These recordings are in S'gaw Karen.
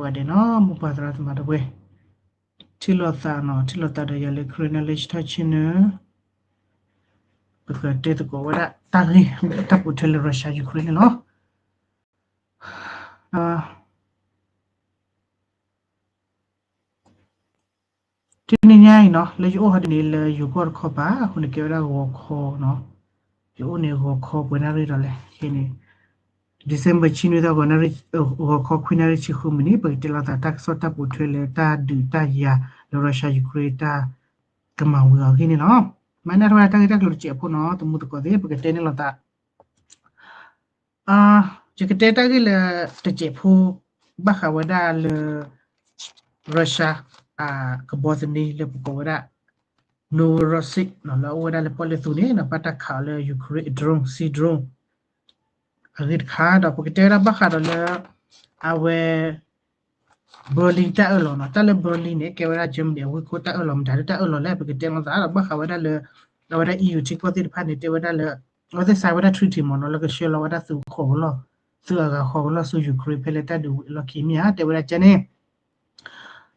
ဂၤဒဲးနီၤ မိၢ်ပၢ်သရၣ်သမါတဝဲ ထံၣ်လိာ်သးနီၤ ထံၣ်လိာ်သးဒီးယၤလၢ Karen Knowledge Talk Channel န့ၣ် ပကတဲသကိးဝဲဒၣ်တၢ်ဂ့ၢ် တၢ်ပိာ်ထွဲလၢ Russia Ukraine န့ၣ်လီၤ. တနံၤညါအံၤနီၤ လၢယအိၣ်ဟီဒ်န့ၣ် လၢယိၤကီၢ်တခီပၤ အဃိန့ၣ်ကဲဝဲဒၣ်ဂီၤခီနီၤ ယအိၣ်န့ၣ်ဂီၤခီပှဲၤနၣ်ရံၣ်ဒီးလဲၣ် ခဲန့ၣ် December ဆံနွံသီ ဂီၤခီခွံနၣ်ရံၣ်ဆံဃုမံးနံး ပကတဲလိာ်သးတၢ်ကစီၣ်တၢ်ပိာ်ထွဲလၢတၢ်ဒုးတၢ်ယၤလၢ Russia Ukraine တၢ်ကမၤဝံၤအဂ့ၢ်န့ၣ်လီၤ. မၤနၢ်ထီၣ်ဝဲဒၣ်တၢ်ဂ့ၢ်တၢ်ကျိၤတစဲးဖိနီၤ သမူသကိးသ့ၣ် ပကတဲန့ၣ်လိာ်သး ယကတဲတၢ်ဂ့ၢ်လၢတစဲးဖိ ဘၣ်ဃးဝဲဒၣ်လၢ Russia အကဘီသန့လၢပကိးဝဲဒၣ် Novorossiysk နီၤ လၢအအိၣ်ဝဲဒၣ်လၢပီၣ်လဲၣ်သူန့ၣ်နီၤ ဘၣ်တၢ်ခးအီၤလၢ Ukraine drone, sea drone အဂ့ၢ်တခါဒီး ပကတဲဝဲဒၣ်ဘၣ်ဃးဒီးလၢ အဝဲ Berlin တၢ်အၢၣ်လီၤနီၤ တၢ်လၢ Berlin န့ၣ် ကဲဝဲဒၣ် Germany အဝ့ၢ်ခိၣ်တၢ်အၢၣ်လီၤ မတၤလၢတၢ်အၢၣ်လီၤလဲၣ် ပကတဲလိာ်သးဒီး ဘၣ်ဃးဝဲဒၣ်လၢ အဝဲဒၣ် E U ထံကီၢ်သ့ၣ်တဖၣ်န့ၣ် တဲဝဲဒၣ်လၢ အဝဲသ့ၣ် sign ဝဲဒၣ် treaty မ့ၢ်နီၤ လၢကဆှၢလီၤဝဲဒၣ်သုးခိးကလီၢ် သုးအဂၤဃီကလီၢ်ဆူ Ukraine ဖဲလၢတၢ်ဒုးဝံၤအလီၢ်ခံမ့ၢ်ဧါ တဲဝဲဒၣ်ကဲန့ၣ်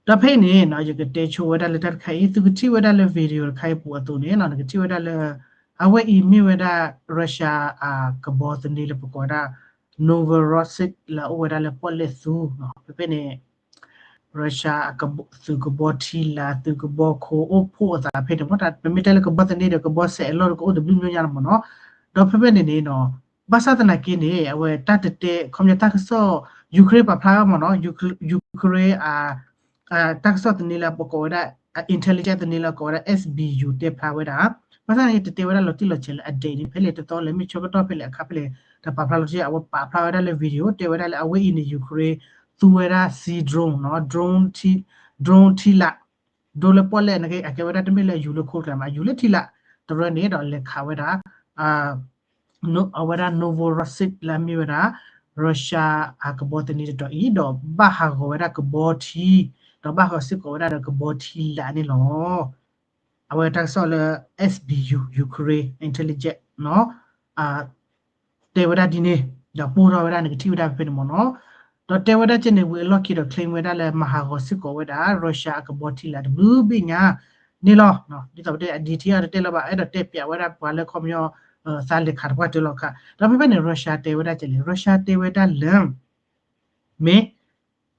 ဒီးဖဲအံၤန့ၣ်နီၤ ယကတဲဆိဝဲဒၣ်လၢတၢ်တခါအံၤ သုကထံၣ်ဝဲဒၣ်လၢ video တခါအံၤပူၤအသိးန့ၣ်နီၤ နကထံၣ်ဝဲဒၣ်လၢ အဝဲအံၤမ့ၢ်ဝဲဒၣ် Russia အကဘီသန့လၢပကိးဝဲဒၣ် Novorossiysk လၢအအိၣ်ဝဲဒၣ်လၢပီၣ်လဲၣ်သူနီၤ ဖဲဖဲန့ၣ် Russia အသုးကဘီထံလာ် သုးကဘီခိၣ်အိၣ်ဖှိၣ်အသးဖဲန့ၣ်မ့ၢ် ပမ့ၢ်တဲလၢကဘီသန့ဒီး ကဘီစဲးအလီၢ်တကအိၣ်တဘျုးမံၤညါလီၤမ့ၢ်နီၤ ဒီးဖဲဖဲန့ၣ်န့ၣ်နီၤ ဘၣ်ဆၣ်သနာ်က့န့ၣ် အဝဲတၢ်တတဲ ခီပညီတၢ်ကစီၣ် Ukraine ပာ်ဖျါမ့ၢ်နီၤ Ukraine အ တၢ်ကစီၣ်သန့လၢပကိးဝဲဒၣ် intelligence သန့လၢကိးဝဲဒၣ် S B U တဲဖျါဝဲဒၣ် ဘၣ်ဆၣ်န့ၣ် တတဲဝဲဒၣ်လီၤတံၢ်လီၤဆဲးလၢအ date န့ၣ် ဖဲလဲၣ်တသီလဲၣ် မ့ၢ်ဆၢကတီၢ်ဖဲလဲၣ်အခါဖဲလဲၣ် တပာ်ဖျါလီၤတံၢ် အဝဲပာ်ဖျါဝဲဒၣ်လၢ video တဲဝဲဒၣ်လၢအဝဲအံၤန့ၣ် Ukraine သူဝဲဒၣ် sea drone နီၤ drone ထံ drone ထံလာ် drone လၢပီၣ်လဲၣ်န့ၣ် အကဲဝဲဒၣ်တမ့ၢ်လၢအယူၤလၢခိတကျါမး အယူၤလၢထံလာ် တရၢန့ၣ်ဒီးလဲၤခးဝဲဒၣ် အဝဲဒၣ် Novorossiysk လၢအမ့ၢ်ဝဲဒၣ် Russia အကဘီသန့တတီၤအံၤ ဒီးဘၣ်ဟးဂီၤဝဲဒၣ်ကဘီထံ ဒီးဘၣ်ဟးဂီၤစ့ၢ်ကီးဝဲဒၣ်ဒီးကဘီထံလာ်န့ၣ်လီၤ. အဝဲတၢ်ကစီၣ်လၢ S B U Ukraine intelligence နီၤ တဲဝဲဒၣ်ဒ်န့ၣ် ဒီးပိၢ်ထီၣ်ဝဲဒၣ်န့ၣ် ကထံၣ်ဝဲဒၣ်ဖဲဖဲန့ၣ်မ့ၢ်နီၤ ဒီးတဲဝဲဒၣ်ကဲန့ၣ်ဝံၤအလီၢ်ခံဒီး claim ဝဲဒၣ်လၢမၤဟးဂီၤစ့ၢ်ကီးဝဲဒၣ် Russia အကဘီထံလာ်တဘျုးဘ့ၣ်ညါန့ၣ်လီၤ. ဒ်သိးပတဲအ detail တတဲလၢၤဘၣ် အဲၣ်ဒိးတဲပၠးဝဲဒၣ်ပှၤလၢခီပညီ သးလဲၤခးတပှၢ်တၢၢ်လီၤခါ ဒီးဖဲဖဲန့ၣ် Russia တဲဝဲဒၣ်ကဲလဲၣ် Russia တဲဝဲဒၣ်လၢ မ့ၢ်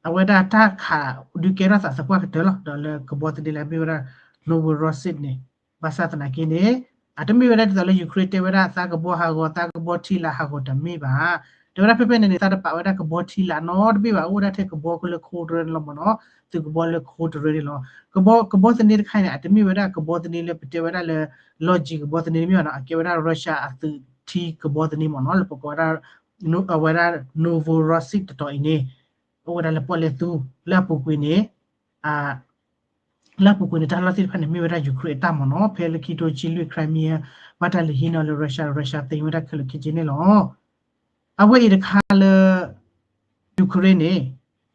အဝဲဒၣ်တၢ်ခးဒုးကဲထီၣ်သးသပှၢ်ကတၢၢ်လီၤ ဒီးလၢကဘီသန့လၢမ့ၢ်ဝဲဒၣ် Novorossiysk န့ၣ် ဘၣ်ဆၣ်သနာ်က့န့ၣ် အတမ့ၢ်ဝဲဒၣ်ဒ်သိးလၢ Ukraine တဲဝဲဒၣ်သးကဘီဟးဂီၤ သးကဘီထံလာ်ဟးဂီၤတမ့ၢ်ဘၣ်. တဲဝဲဒၣ်ဖဲဖဲန့ၣ်န့ၣ် သးတပာ်ဝဲဒၣ်ကဘီထံလာ်နီတဘ့ၣ်ဘၣ် အိၣ်ဝဲဒၣ်ထဲကဘီလၢခိတရၢန့ၣ်လီၤမ့ၢ်နီၤ သုးကဘီလၢခိတရၢန့ၣ်လီၤ. ကဘီသန့တခါအံၤန့ၣ် အတမ့ၢ်ဝဲဒၣ်ကဘီသန့လၢပတဲဝဲဒၣ်လၢ လီၢ်ကံၤကဘီသန့တမ့ၢ်ဘၣ်နီၤ အကဲဝဲဒၣ် Russia အသုးထံကဘီသန့မ့ၢ်နီၤ လၢပကိးဝဲဒၣ် အဝဲဒၣ် Novorossiysk တတီၤအံၤန့ၣ် အိၣ်ဝဲဒၣ်လၢပီၣ်လဲၣ်သူ လၢအပူၤကွံာ်န့ၣ် လၢအပူၤကွံာ်န့ၣ် တၢ်လီၢ်သ့ၣ်တဖၣ်န့ၣ် မ့ၢ်ဝဲဒၣ် Ukraine အတၢ်မ့ၢ်နီၤ ဖဲလၢခံထိဆံလွံၢ် Crimea ဘၣ်တၢ်လဲၤဟံးန့ၢ်လၢ Russia Russia သိမ်းဝဲဒၣ်ခဲလၢာ်ခဲဆ့န့ၣ်လီၤ. အဝဲအံၤတခါလၢ Ukraine န့ၣ်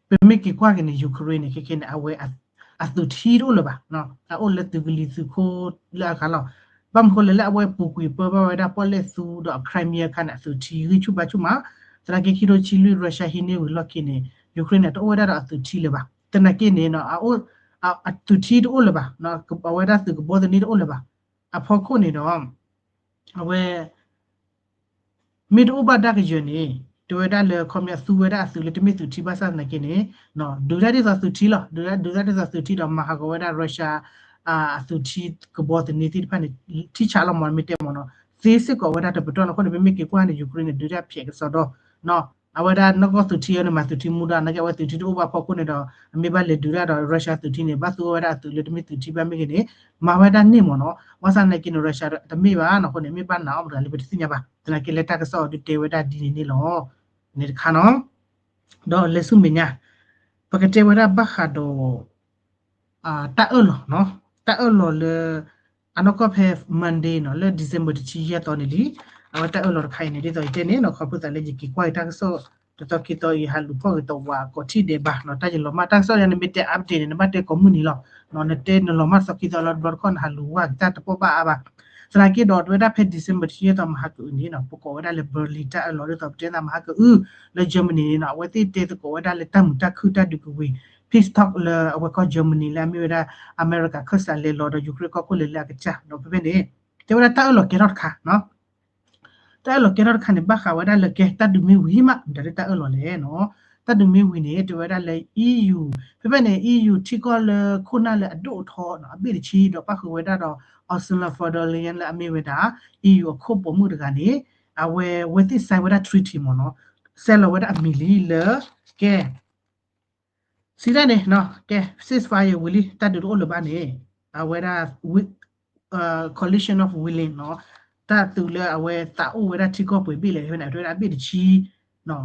ပမ့ၢ်က့ၤကွၢ်က့ၤန့ၣ် Ukraine န့ၣ် ခဲခဲန့ၣ် အဝဲအသုးထံတအိၣ်လၢၤဘၣ် အအိၣ်လၢသုးကလံၤသုးခိၣ်လၢအဂၤလီၤ. ဘၣ်မနုၤဃိလဲၣ်လၢအဝဲပူၤကွံာ်ပၢဘၣ်ဝဲဒၣ်ပီၣ်လဲၣ်သူဒီး Crimea အခါန့ၣ် အသုးထံဂံၢ်ဆူၣ်ဘါဆူၣ်မး သနာ်က့ခံထိဆံလွံၢ် Russia ဟံးန့ၢ်ဝံၤလီၢ်ခံန့ၣ် Ukraine န့ၣ် တအိၣ်ဝဲဒၣ်ဒီးအသုးထံလၢၤဘၣ်. သနာ်က့န့ၣ် အသုးထံတအိၣ်လၢၤဘၣ် အဝဲဒၣ်သုးကဘီသန့တအိၣ်လၢၤဘၣ်. အဖီခိၣ်န့ၣ်ဒီး အဝဲ မ့ၢ်တအိၣ်ဘၣ်ဒၣ်ကယၢၤန့ၣ် တဲဝဲဒၣ်လၢခီပညီသူဝဲဒၣ်အသုးလၢတမ့ၢ်သုးထံဘၣ်ဆၣ်သနာ်က့န့ၣ် ဒုးတၢ်ဒ်သိးသုးထံလီၤ ဒုးတၢ်ဒ်သိးသုးထံဒီးမၤဟးဂီၤဝဲဒၣ် Russia အသုးထံကဘီသန့သ့ၣ်တဖၣ်န့ၣ် ထံဆးလီၤမ့ၢ်မ့ၢ်တဲမ့ၢ်နီၤ သ့စ့ၢ်ကီးဝဲဒၣ်တပတီၢ်လီၤ. အဃိန့ၣ် ပမ့ၢ်က့ၤကွၢ်န့ၣ် Ukraine န့ၣ် ဒုးတၢ်ဖျဲးကစီဒီ အဝဲဒၣ်နီၢ်ကီၢ်သုးထံအံၤန့ၣ် မၤသုးထံမူဒါ နာ်က့အဝဲသုးထံတအိၣ်ဘၣ်ဖီခိၣ်န့ၣ်ဒီး အမ့ၢ်ဘၣ်လဲၤဒုးတၢ်ဒီး Russia သုးထံန့ၣ် ဘၣ်သူဝဲဒၣ်အသုးလၢတမ့ၢ်သုးထံဘၣ်မ့ၢ်ဂ့ၤန့ၣ် မၤဝဲဒၣ်န့ၣ်မ့ၢ်နီၤ ဘၣ်ဆၣ်သနာ်က့န့ၣ် Russia တမ့ၢ်ဘၣ်နီၤ အဃိန့ၣ် မ့ၢ်ဘၣ်နာ်အီၤမတၤလၢပတသ့ၣ်ညါဘၣ် သနာ်က့လၢတၢ်ကစီၣ်အီၤဒုးတဲဝဲဒၣ်ဒ်န့ၣ်န့ၣ်လီၤ န့ၣ်တခါနီၤ ဒီးလဲၤဆူမဲာ်ညါ ပကတဲဝဲဒၣ်ဘၣ်ဃးဒီး တၢ်အၢၣ်လီၤနီၤ တၢ်အၢၣ်လီၤလၢ အနီၢ်ကီၢ်ဖဲ Monday နီၤ လၢ December တဆံယဲၢ်သီန့ၣ်လံ အဝဲတၢ်အၢၣ်လီၤတခါအံၤန့ၣ် ဒ်သိးယတဲန့ၣ်နီၤ ခီဖျိသးလၢယက့ၤကွၢ်က့ၤတၢ်ကစီၣ် တသီခံသီအံၤ ဟးလူၤဖီၣ်ဂ့ၤတဝးကိးထံၣ်ဒဲးဘၣ်နီၤ တၢ်ယလီၤမၢ် တၢ်ကစီၣ်ယၤန့ၣ်မ့ၢ်တဲ update န့ၣ် နဘၣ်တဲကိးမုၢ်နံၤလီၤ နတဲနလီၤမၢ်တသီခံသီလီၤ တဘျီတခီၣ် နဟးလူၤဝဲတၢ်တပီၢ်ဘၣ်အါဘၣ် သနာ်က့ဒီး တဝဲဒၣ်ဖဲ December တဆံယဲၢ်သီ မဟါကအုန့ၣ်နီၤ ပကိးဝဲဒၣ်လၢ Berlin တၢ်အၢၣ်လီၤ ဒ်သိးပတဲသးမဟါကအု လၢ Germany န့ၣ်နီၤ အဝဲသ့ၣ်တဲသကိးဝဲဒၣ်လၢတၢ်မုာ်တၢ်ခုၣ်တၢ်ဒုးကဝံၤ peace talk လၢအဝဲကီၢ် Germany လၢအမ့ၢ်ဝဲဒၣ် အမဲရကၤခၢၣ်စးလဲၤလီၤဒီး Ukraine ကီၢ်ခိၣ်လဲၤလၢအကစၢ် ဒီးဖဲဖဲန့ၣ် တဲဝဲဒၣ်တၢ်အၢၣ်လီၤကဲထီၣ်တခါနီၤ တၢ်အၢၣ်လီၤကဲထီၣ်တခါန့ၣ် ဘၣ်ဃးဝဲဒၣ်လၢကဲ တၢ်ဒုးမ့ၢ်ဝံၤမး မတၤလၢတၢ်အၢၣ်လီၤလဲၣ်နီၤ. တၢ်ဒုးမ့ၢ်ဝံၤန့ၣ် တဲဝဲဒၣ်လၢ EU ဖဲဖဲန့ၣ် EU ထံကီၢ်လၢခိၣ်နၢ်လၢအဒိၣ်အထီနီၤ အဘ့ၣ်တဆံ ဒီးပၣ်ဃုာ်ဝဲဒၣ်ဒီး Ursula von der Leyen လၢအမ့ၢ်ဝဲဒၣ် EU အခိၣ်ပိာ်မုၣ်တဂၤန့ၣ် အဝဲ ဝဲသ့ၣ် sign ဝဲဒၣ် treaty မ့ၢ်နီၤ ဆဲးလီၤဝဲဒၣ်အမံၤလံလၢ ကဲ စံးတၢ်န့ၣ်နီၤ ကဲ ceasefire ဝံၤလံ တၢ်ဒုးတအိၣ်လၢၤဘၣ်န့ၣ် အဝဲဒၣ် coalition of willing နီၤ တၢ်သုးလၢအဝဲသးအိၣ်ဝဲဒၣ်ထံကီၢ်ပှဲၤဘ့ၣ်လဲၣ် ဖဲန့ၣ် တဲဝဲဒၣ်အဘ့ၣ်တဆံ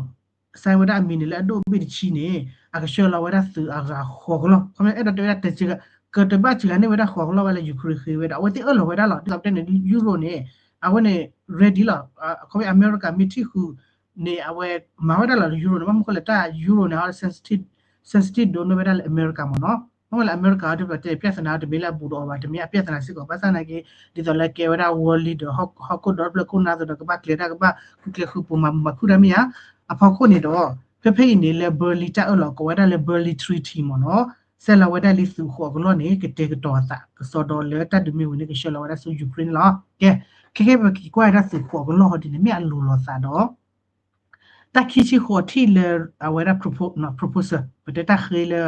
sign ဝဲဒၣ်အမံၤန့ၣ်လၢအဒိၣ်အဘ့ၣ်တဆံန့ၣ် အကဆှၢလီၤဝဲဒၣ်သုးအဂၤဃိးကလီၢ် ခီဖျိအဲၣ်ဒိးတဲဝဲဒၣ်တက ကတဘၣ်စှၤဂၤန့ၢ်ဝဲဒၣ်ဃိးကလီၢ်ဘၣ်လၢ Ukraine ဃ့ဝဲဒီး အဝဲသ့ၣ်အၢၣ်လီၤဝဲဒၣ်လီၤ ဒ်သိးပတဲန့ၣ် Euro န့ၣ် အဝဲန့ၣ် ready လီၤ ခီဖျိအမဲရကၤမ့ၢ်ထံၣ်ဃုာ်န့ၣ် အဝဲမၤဝဲဒၣ်လီၤလၢ Euro န့ၣ် ဘၣ်မနုၤဃိလဲၣ် တၢ် Euro န့ၣ် sensitive sensitive ဒိၣ်န့ၢ်ဝဲဒၣ်လၢအမဲရကၤမ့ၢ်နီၤ မ့ၢ်ဝဲလၢအမဲရကၤအီၤ ဒ်သိးပတဲ ပြဿနာ တမ့ၢ်လၢအဘူးဒီးအီၤဘၣ် တမ့ၢ်အပြဿနာစ့ၢ်ကီး ဘၣ်ဆၣ်သနာ်က့ ဒ်သိးလၢကဲဝဲဒၣ် world leader ဟီၣ်ခိၣ်ဒီတဖျၢၣ်ခိၣ်နၢ်သိးဒီး ကဘၣ်ကျဲၤတၢ် ကဘၣ်ဃုကျဲၤဃုပူၤမၤမုာ်မၤခုၣ်တၢ်မ့ၢ်ဧါ အဖီခိၣ်န့ၣ်ဒီး ဖဲဖဲအံၤန့ၣ်လၢ Berlin တၢ်အၢၣ်လီၤ ကိးဝဲဒၣ်လၢ Berlin Treaty မ့ၢ်နီၤ ဆဲးလီၤဝဲဒၣ်လံသုးဃိးကလီၢ်န့ၣ် ကတဲာ်ကတီၤအသး ကစီဒီလၢတၢ်ဒုးမ့ၢ်ဝံၤန့ၣ် ကဆှၢလီၤဝဲဒၣ်ဆူ Ukraine န့ၣ်လီၤ. ကဲ ခဲကဲပက့ၤကွၢ်ဝဲဒၣ်သုးဃိးကလီၢ်ဟီဒ်န့ၣ် မ့ၢ်အလိၤလိာ်သးဒီး တၢ်ခံဆံဃိးထံၣ်လၢအဝဲဒၣ် propo- နီၤ proposal ပတဲတၢ်ဃ့လၢ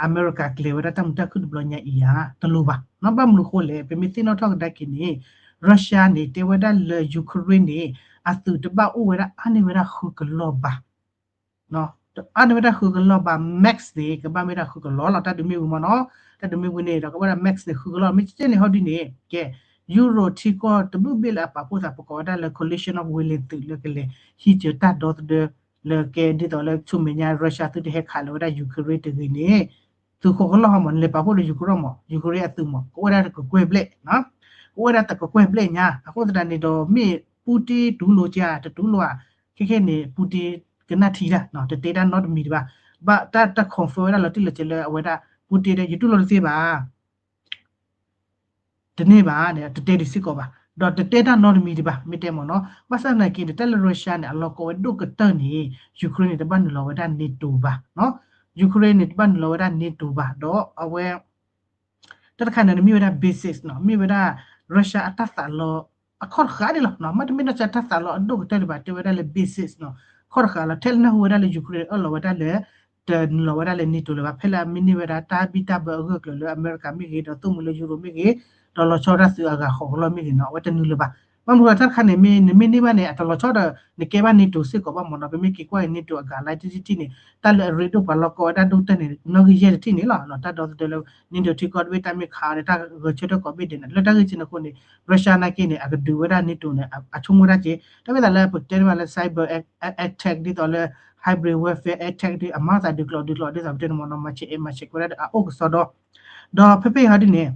အမဲရကၤကျဲၤဝဲဒၣ်တၢ်မုာ်တၢ်ခုၣ်တဘျီညါအံၤဧါ တလိၤဘၣ်နီၤ ဘၣ်မနုၤဃိလဲၣ် ပမ့ၢ်သ့ၣ်နီၣ်ထီၣ်ကဒါက့ၤန့ၣ် Russia န့ၣ် တဲဝဲဒၣ်လၢ Ukraine န့ၣ် အသုးတဘၣ်အိၣ်ဝဲဒၣ်အါန့ၢ်ဝဲဒၣ်ဃုကလီၢ်ဘၣ် အါန့ၢ်ဝဲဒၣ်ဃုကလီၢ်ဘၣ် max န့ၣ် ကဘၣ်မ့ၢ်ဒၣ်ဃုကလီၢ်လီၤ တၢ်ဒုးမ့ၢ်ဝံၤမ့ၢ်နီၤ တၢ်ဒုးမ့ၢ်ဝံၤန့ၣ်ဒီး ကဘၣ်ဒၣ် max န့ၣ် ဃုကလီၢ် မ့ၢ်ကဲန့ၣ်ဟီဒ်န့ၣ် ကဲ Euro ထံကီၢ်တဘ့ၣ်ဘ့ၣ်လၢအပာ်ဖှိၣ်သး ပကိးဝဲဒၣ်လၢ coalition of willing သုးလၢကလဲၤဟံးစၢၤတၢ်ဒီသဒၢ လၢကဲဒ်သိးလၢဆူမဲာ်ညါ Russia သုတဟဲခးလၢၤဝဲဒၣ် Ukraine တဂ့ၤန့ၣ် သုးဃိးကလီၢ်ဟီမ့ၢ် နလဲၤပာ်ဖှိၣ်ဒီး Ukraine မ့ၢ် Ukraine အသုးမ့ၢ် ကအိၣ်ဝဲဒၣ်တကကွဲၢ်ဘျဲၣ် ကအိၣ်ဝဲဒၣ်တကကွဲၢ်ဘျဲၣ်ညါ အဃိသတးန့ၣ်ဒီး မ့ၢ် Putin တူၢ်လိာ်ကဲ တတူၢ်လိာ်ဧါ ခဲခဲန့ၣ် Putin ကနၣ်ထံတၢ် တတဲတၢ်နီတမံၤတဘၣ် ဘၣ်တၢ်တ confirm ဝဲဒၣ်လီၤတံၢ်လီၤဆဲးလၢအဝဲဒၣ် Putin ဒီး ယတူၢ်လိာ်တသ့ဘၣ် တန့ၢ်ဘၣ်န့ၣ် တတဲဒံးစ့ၢ်ကီးဘၣ် ဒီးတတဲတၢ်နီတမံၤတဘၣ် မ့ၢ်တဲမ့ၢ်နီၤ ဘၣ်ဆၣ်သနာ်က့န့ၣ် တၢ်လၢ Russia န့ၣ် အလီၢ်ကီဝဲဒိၣ်ကတၢၢ်န့ၣ် Ukraine န့ၣ် တဘၣ်နုာ်လီၤဝဲဒၣ် NATO ဘၣ် Ukraine န့ၣ် တဘၣ်နုာ်လီၤဝဲဒၣ် NATO ဘၣ် ဒီးအဝဲ တၢ်တခါန့ၣ် မ့ၢ်ဝဲဒၣ် basis နီၤ မ့ၢ်ဝဲဒၣ် Russia အတၢ်သးလီ အခီၣ်တဃာ်န့ၣ်လီၤ မ့တမ့ၢ်နီၢ်စ့ၢ်တၢ်သးလီအဒိၣ်ကတၢၢ်ဒံးဘၣ် တဲဝဲဒၣ်လၢ basis နီၤ ခီၣ်တဃာ်လီၤ ထဲလၢနၢ်ဟူဝဲဒၣ်လၢ Ukraine အၢၣ်လီၤဝဲဒၣ်လၢ တနုာ်လီၤဝဲဒၣ်လၢ NATO လၢၤဘၣ် ဖဲလၢအမ့ၢ်န့ၢ်ဝဲဒၣ် တၢ်ဘံၣ်တၢ်ဘၢအဂၢၢ်ကျၢၤလၢအမဲရကၤမ့ၢ်ဂ့ၤ ဒီးသိၣ်မှံၤလၢ Europe မ့ၢ်ဂ့ၤ ဒီးလီၤဆီဒၣ်သုးအဂၤဃိးကလီၢ်မ့ၢ်ဂ့ၤနီၤ အဝဲတနုာ်လၢၤဘၣ် ဘၣ်မနုၤဃိတၢ်တခါန့ၣ် မ့ၢ်နမ့ၢ်န့ၢ်ဘၣ်န့ၣ် အတလီၤဆီဒီး နကဲဘၣ် NATO စ့ၢ်ကီးဘၣ်မ့ၢ်နီၤ ပမ့ၢ်က့ၤကွၢ်အံၤ NATO အဂၤလၢတထံၣ်တထံၣ်န့ၣ် တၢ်လၢအရ့ဒိၣ်ပှၤလီၢ်ကီဝဲဒၣ်ဒိၣ်ကတၢၢ်န့ၣ် နီၣ်ဂံၢ်ယဲၢ်တထံၣ်န့ၣ်လီၤ တၢ်ဒီသဒၢလၢ NATO ထံကီၢ်တဘ့ၣ်တၢ်မ့ၢ်ခးအီၤန့ၣ် တၢ်ဂဲၤဆၢထၢၣ်ကိးဘ့ၣ်ဒဲးန့ၣ် လၢတၢ်ဂ့ၢ်ကဲန့ၣ်အဃိန့ၣ် Russia နာ်က့န့ၣ် အကဒုးဝဲဒၣ် NATO န့ၣ် အဆိကမိၣ်ဒၣ်က့ တၢ်မ့ၢ်သးလၢပကတဲန့ၢ်ဘၣ်လၢ cyber attack ဒ်သိးလၢ hybrid warfare attack ဒ်အမၤသးဒုးကျိးဒုးကျိးဒ်သိးပတဲန့ၣ်မ့ၢ်နီၤ မၤဆဲးအဲၣ်မၤဆဲးကဲဝဲဒၣ်ဒီးအအိၣ်ကစီဒီ ဒီးဖဲဖဲအံၤဟီဒ်န့ၣ်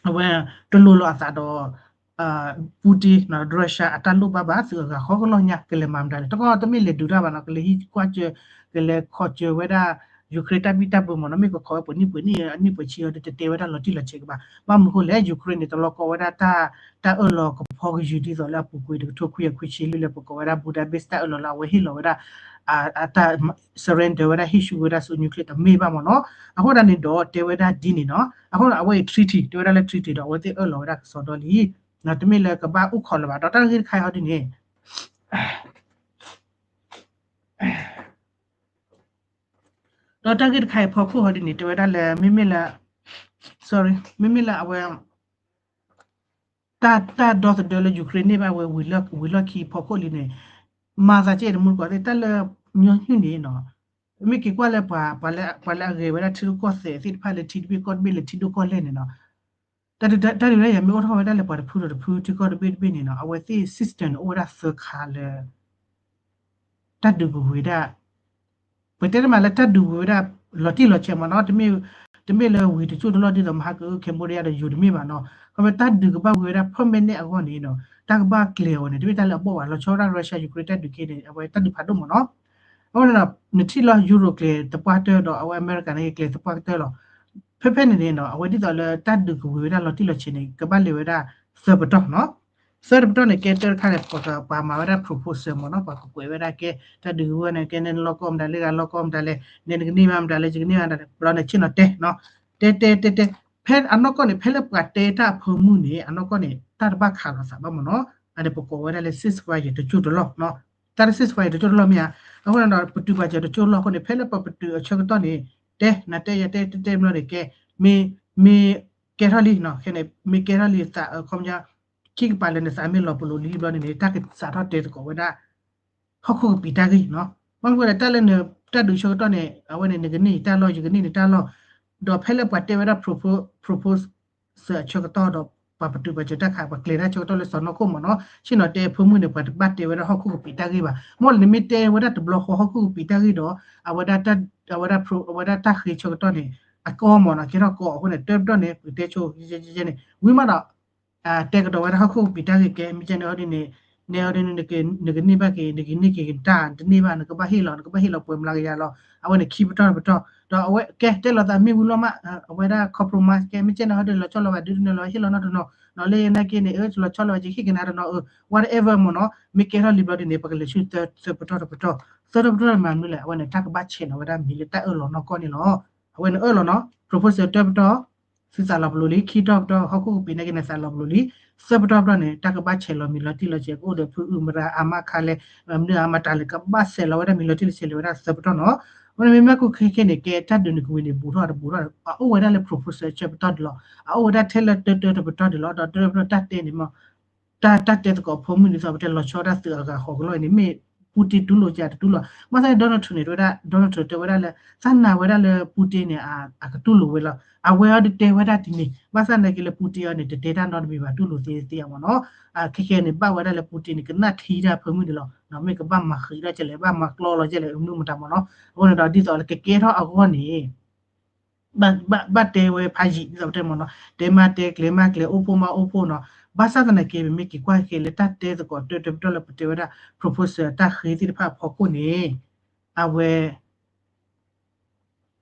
အဝဲတလိၤလီၤအသးဒီး Putin နီၤ Russia အတၢ်လိၣ်ဘၣ်ဘၣ် သုးအဂၤဃိးကလီၢ်ညါ ကလဲၤမၤမတၤလဲၣ် တကီၢ်တမ့ၢ်လဲၤဒုးတၢ်ဘၣ်နီၤ ကလဲၤဟံးကွၢ်စၢၤ ကလဲၤခီၣ်စၢၤဝဲဒၣ် Ukraine တၢ်ဘံၣ်တၢ်ဘၢမ့ၢ်နီၤ မ့ၢ်ကခီဝဲပှဲၤနံၣ်ပှဲၤနံၣ် အနံၣ်ပှဲၤဆံအီၤဒီး တတဲဝဲဒၣ်လီၤတံၢ်လီၤဆဲးကဘၣ် ဘၣ်မနုၤဃိလဲၣ် Ukraine န့ၣ် တလီၢ်ကီဝဲဒၣ်တၢ် တၢ်အၢၣ်လီၤကဖီကယူၤဒ်သိးလၢအပူၤကွံာ်တကထိခွံကယၤခွံဆံလွံၢ်လၢပကိးဝဲဒၣ် Budapest တၢ်အၢၣ်လီၤလၢအဝဲဟ့ၣ်လီၤဝဲဒၣ် အတၢ် surrender ဝဲဒၣ် ဟ့ၣ်ဆူၣ်ဝဲဒၣ်ဆူ nuclear တမ့ၢ်ဘၣ်မ့ၢ်နီၤ အဃိဒၣ်န့ၣ်ဒီးတဲဝဲဒၣ်ဒ်န့ၣ်နီၤ အဃိအဝဲအံၤ treaty တဲဝဲဒၣ်လၢ treaty ဒီးအဝဲသ့ၣ်အၢၣ်လီၤဝဲဒၣ်ကစီဒီလံ တမ့ၢ်လၢကဘၣ်အိၣ်ခိးလၢၤဘၣ် ဒီးတၢ်ဂ့ၢ်တခါအံၤဟီဒ်န့ၣ် ဒီးတၢ်ဂ့ၢ်တခါအံၤဖီခိၣ်ဟီဒ်န့ၣ် တဲဝဲဒၣ်လၢ မ့မ့ၢ်လၢ sorry မ့မ့ၢ်လၢအဝဲ တၢ် တၢ်ဒီသဒၢလၢ Ukraine န့ၢ်ဘၣ်ဝဲ ဝံၤလီၢ်ခံဖီခိၣ်လံန့ၣ် မၤသးကဲတမူတကိးသ့ၣ် တၢ်လၢညီနုၢ်န့ၣ်နီၤ မ့ၢ်က့ၤကွၢ်လၢပှၤ ပှၤလၢ ပှၤလၢအဂဲၤဝဲဒၣ်ထံရူၢ်ကီၢ်သဲးသ့ၣ်တဖၣ်လၢထံတဘ့ၣ်ကီၢ်တဘ့ၣ်လၢထံဒိၣ်ကီၢ်လဲၢ်န့ၣ်နီၤ တၢ်ဒုး တၢ်ဒုးတၢ်ယၤမ့ၢ်အိၣ်ထီၣ်ဝဲဒၣ်လၢပှၤတဖုဒီးတဖု ထံကီၢ်တဘ့ၣ်တဘ့ၣ်န့ၣ်နီၤ အဝဲသ့ၣ် system န့ၣ် အိၣ်ဝဲဒၣ်သၢခါလၢ တၢ်ဒုးကဝံၤဝဲဒၣ် ပတဲတမးလၢတၢ်ဒုးကဝံၤဝဲဒၣ် လီၤတံၢ်လီၤဆဲးမ့ၢ်နီၤ တမ့ၢ်လၢဝံၤတကၠိၢ်တလီၢ်ဒ်သိးမဟါက Cambodia ဒီးယိၤတမ့ၢ်ဘၣ်နီၤ ခီဖျိတၢ်ဒုးကဘၣ်ဝံၤဝဲဒၣ် permanent အဂီၢ်န့ၣ်နီၤ တၢ်ကဘၣ်ကျဲၤအီၤန့ၣ် တမ့ၢ်တၢ်လၢအဘီၣ်ဘၣ် လီၤဆီဒၣ် Russia Ukraine တၢ်ဒုးက့န့ၣ် အဝဲတၢ်ဒုးဖးဒိၣ်မ့ၢ်နီၤ အဃိန့ၣ်ဒီး နထံၣ်လီၤ Euro ကျဲၤသပှၢ်တၢၢ်ဒီး အဝဲအမဲရကၤန့ၣ် ကျဲၤသပှၢ်ကတၢၢ်လီၤ ဖဲဖဲန့ၣ်န့ၣ်နီၤ အဝဲဒ်သိးလၢတၢ်ဒုးကဝံၤဝဲဒၣ်လီၤတံၢ်လီၤဆဲးန့ၣ် ကဘၣ်လဲၤဝဲဒၣ် သၢပတီၢ်နီၤ. သၢတပတီၢ်န့ၣ် ကဲတၢ်တခါန့ၣ် ပှၤမၤဝဲဒၣ် proposal မ့ၢ်နီၤ, ပှၤကကွဲးဝဲဒၣ်ကဲ တၢ်ဒုးဝဲန့ၣ် ကဲန့ၣ်လီၢ်ကီၢ်မတၤလဲၣ် ဂၤလီၢ်ကီၢ်မတၤလဲၣ် နဲနကန့ၢ်ဘၣ်မတၤလဲၣ် ယကန့ၢ်ဘၣ်မတၤလဲၣ် ဘျီန့ၣ်ဆ့ၣ်နီၤတဲနီၤ, တဲတဲတဲတဲ ဖဲအနီၢ်ကီၢ်န့ၣ် ဖဲလၢပှၤတဲတၢ်အဖၢမုၢ်န့ၣ် အနီၢ်ကီၢ်န့ၣ် တၢ်တဘၣ်ခးလိာ်သးဘၣ်မ့ၢ်နီၤ, အန့ၣ်ပကိးဝဲဒၣ်လၢ ceasefire တကၠိၢ်တလီၢ်နီၤ. တၢ်လၢ ceasefire တကၠိၢ်တလီၢ်မ့ၢ်ဧါ, အဃိန့ၣ်ဒီး ပတုာ်ပာ်စၢၤတကၠိၢ်တလီၢ်အဃိန့ၣ် ဖဲလၢပပတုာ်အဆၢကတီၢ်န့ၣ် တဲနၤတဲယၤတဲတဲတဲဘျီန့ၣ် ကဲ မ့ၢ် မ့ၢ်ကဲထီၣ်လံနီၤ, ခဲန့ၣ် မ့ၢ်ကဲထီၣ်လံသး ခီပညီ ခံကပၤလၢနသးမ့ၢ်လီၤပလိာ်လံဘျီန့ၣ်န့ၣ် တၢ်ကစးထီၣ်တဲသကိးဝဲဒၣ် ဟီၣ်ခိၣ်ကပံာ်တၢ်ဂ့ၢ်နီၤ. ဘၣ်မနုၤလဲၣ် တၢ်လၢနတၢ်ဒုးဆၢကတီၢ်န့ၣ် အဝဲန့ၣ် နကန့ၢ်ယတၢ်လီၢ် ယကန့ၢ်နတၢ်လီၢ်, ဒီးဖဲလၢပှၤတဲဝဲဒၣ် propose အဆၢကတီၢ်ဒီး ပှၤပတုာ်ပှၤစၢၤတၢ်ခး ပှၤကျဲၤတၢ်ဆၢကတီၢ်လၢစီၤနီၢ်ခိၣ်မ့ၢ်နီၤ, ဆ့ၣ်နီၤတဲအဖၢမုၢ်န့ၣ် ပှၤတဘၣ်တဲဝဲဒၣ်ဟီၣ်ခိၣ်ကပံာ်တၢ်ဂ့ၢ်ဘၣ်. မ့ၢ်လၢနမ့ၢ်တဲဝဲဒၣ်တဘျီဃီဟီၣ်ခိၣ်ကပံာ်တၢ်ဂ့ၢ်ဒီး အဝဲဒၣ် အဝဲဒၣ်တၢ်ဃ့ဆၢကတီၢ်န့ၣ် အကီမ့ၢ်နီၤ ကဲထီၣ်ကီအဃိန့ၣ် တၢတပတီၢ်န့ၣ် ပကတဲဆိ ယဲယဲန့ၣ် ဝံၤမးဒီး တဲကဒီးဝဲဒၣ်ဟီၣ်ခိၣ်ကပံာ်တၢ်ဂ့ၢ်ကဲ မ့ၢ်ကဲန့ၣ်အီၤဒ်န့ၣ် နဲအီၤဒ်န့ၣ် နကန့ၢ်ဘၣ်က့ၤ နကန့ၢ်က့ၤတၢ် တန့ၢ်ဘၣ် နကဘၣ်ဟ့ၣ်လီၤ နကဘၣ်ဟ့ၣ်လီၤပှဲၤမျးကယၤလီၤ. အဝဲန့ၣ်ခံပတီၢ်တပတီၢ် ဒီးအဝဲကဲတဲလိာ်သးမ့ၢ်ဝံၤလီၤမး အဝဲဒၣ် compromise ကဲ မ့ၢ်ကဲန့ၣ်အီၤဒ်လီၤဆီလိာ်ဘၣ်ဒုးတနၢၤလီၤ ဟ့ၣ်လီၤနီတနီၤ နီၤလၢယနာ်က့န့ၣ် အၢ လီၤဆီလိာ်ဘၣ် ယဟ့ၣ်က့ၤနၤတနီၤ အၢ whatever မ့ၢ်နီၤ မ့ၢ်ကဲထီၣ်လံဘျီဒ်န့ၣ် ပကလဲၤဆူသၢပတီၢ်တပတီၢ် သၢပတီၢ်တပတီၢ်မၤမနုၤလဲၣ် အဝဲန့ၣ် တၢ်ကဘၣ်ဆဲးလီၤဝဲဒၣ်မံၤလၢတၢ်အၢၣ်လီၤနီၢ်ကီၢ်န့ၣ်လီၤ. အဝဲန့ၣ်အၢၣ်လီၤနီၤ proposal တၢပတီၢ် သုသးလီၤပလိာ်လံ ခံတီၢ်ပတီၢ် ဟီၣ်ခိၣ်ကပံာ်နာ်က့န့ၣ် သးလီၤပလိာ်လံ သၢပတီၢ်ပတီၢ်န့ၣ် တၢ်ကဘၣ်ဆဲးလီၤမံၤလီၤတံၢ်လီၤဆဲး ကအိၣ်ဒီးဖုအုမရၤအါမးခါလဲၣ် မနုၤအါမးတၢ်လဲၣ် ကဘၣ်ဆဲးလီၤဝဲဒၣ်မံၤလီၤတံၢ်လီၤဆဲးလဲၣ်ဝဲဒၣ်သၢပတီၢ်နီၤ. အဝဲန့ၣ်မ့မ့ၢ်ကွၢ်ခဲခဲန့ၣ် ကဲတၢ်ဒုးန့ၣ်ကဝံၤန့ၣ် ဘူးထီၣ်တဘူးထီၣ် အအိၣ်ဝဲဒၣ်လၢ proposal တၢပတီၢ်ဒံးလီၤ အအိၣ်ဝဲဒၣ်ထဲလၢတၢတၢတပတီၢ်ဒံးလီၤ ဒီးတၢတၢတပတီၢ်တၢ်တဲန့ၣ်မ့ၢ် တၢ်တၢ်တဲသကိးဖိမုၣ်ဒ်သိးပတဲလီၤဆီဒၣ်သုးအဂၤဃီးကလီၢ်အံၤန့ၣ် မ့ၢ်ပူတ့တူၢ်လိာ်ကတတူၢ်လိာ် ဘၣ်ဆၣ်န့ၣ် Donald Trump န့ၣ် တဲဝဲဒၣ် Donald Trump တဲဝဲဒၣ်လၢ သးနာ်ဝဲဒၣ်လၢပူတ့န့ၣ် အကတူၢ်လိာ်ဝဲလီၤ အဝဲအီၤဒ်တဲဝဲဒၣ်ဒ်န့ၣ် ဘၣ်ဆၣ်နာ်က့လၢပူတ့အီၤန့ၣ် တတဲတၢ်နီတမံၤဘၣ်တူၢ်လိာ်သ့သ့အမ့ၢ်နီၤ ခဲခဲန့ၣ် ဘၣ်ဝဲဒၣ်လၢပူတ့န့ၣ် ကနၣ်ထံတၢ်ဖိမုၣ်ဒံးလီၤ မ့ၢ်ကဘၣ်မၤဃံးထီၣ်ကလဲၣ် ဘၣ်မၤကျီလီၤကလဲၣ် မနုၤမတၤမ့ၢ်နီၤ အဃိန့ၣ်ဒီးဒ်သိးလၢကကဲထီၣ်အဂီၢ်န့ၣ် ဘၣ်တဲဝဲဖးယံာ်ဒ်သိးပတဲမ့ၢ်နီၤ တဲမးတဲကျဲၤမးကျဲၤ အိၣ်ဖှိၣ်မးအိၣ်ဖှိၣ်နီၤ ဘၣ်ဆၣ်သနာ်က့ ပမ့ၢ်က့ၤကွၢ်က့ၤလၢတၢ်တဲသကိးတၢတၢပတီၢ်လၢပတဲဝဲဒၣ် proposal တၢ်ဃ့သ့ၣ်တဖၣ်အဖီခိၣ်န့ၣ် အဝဲ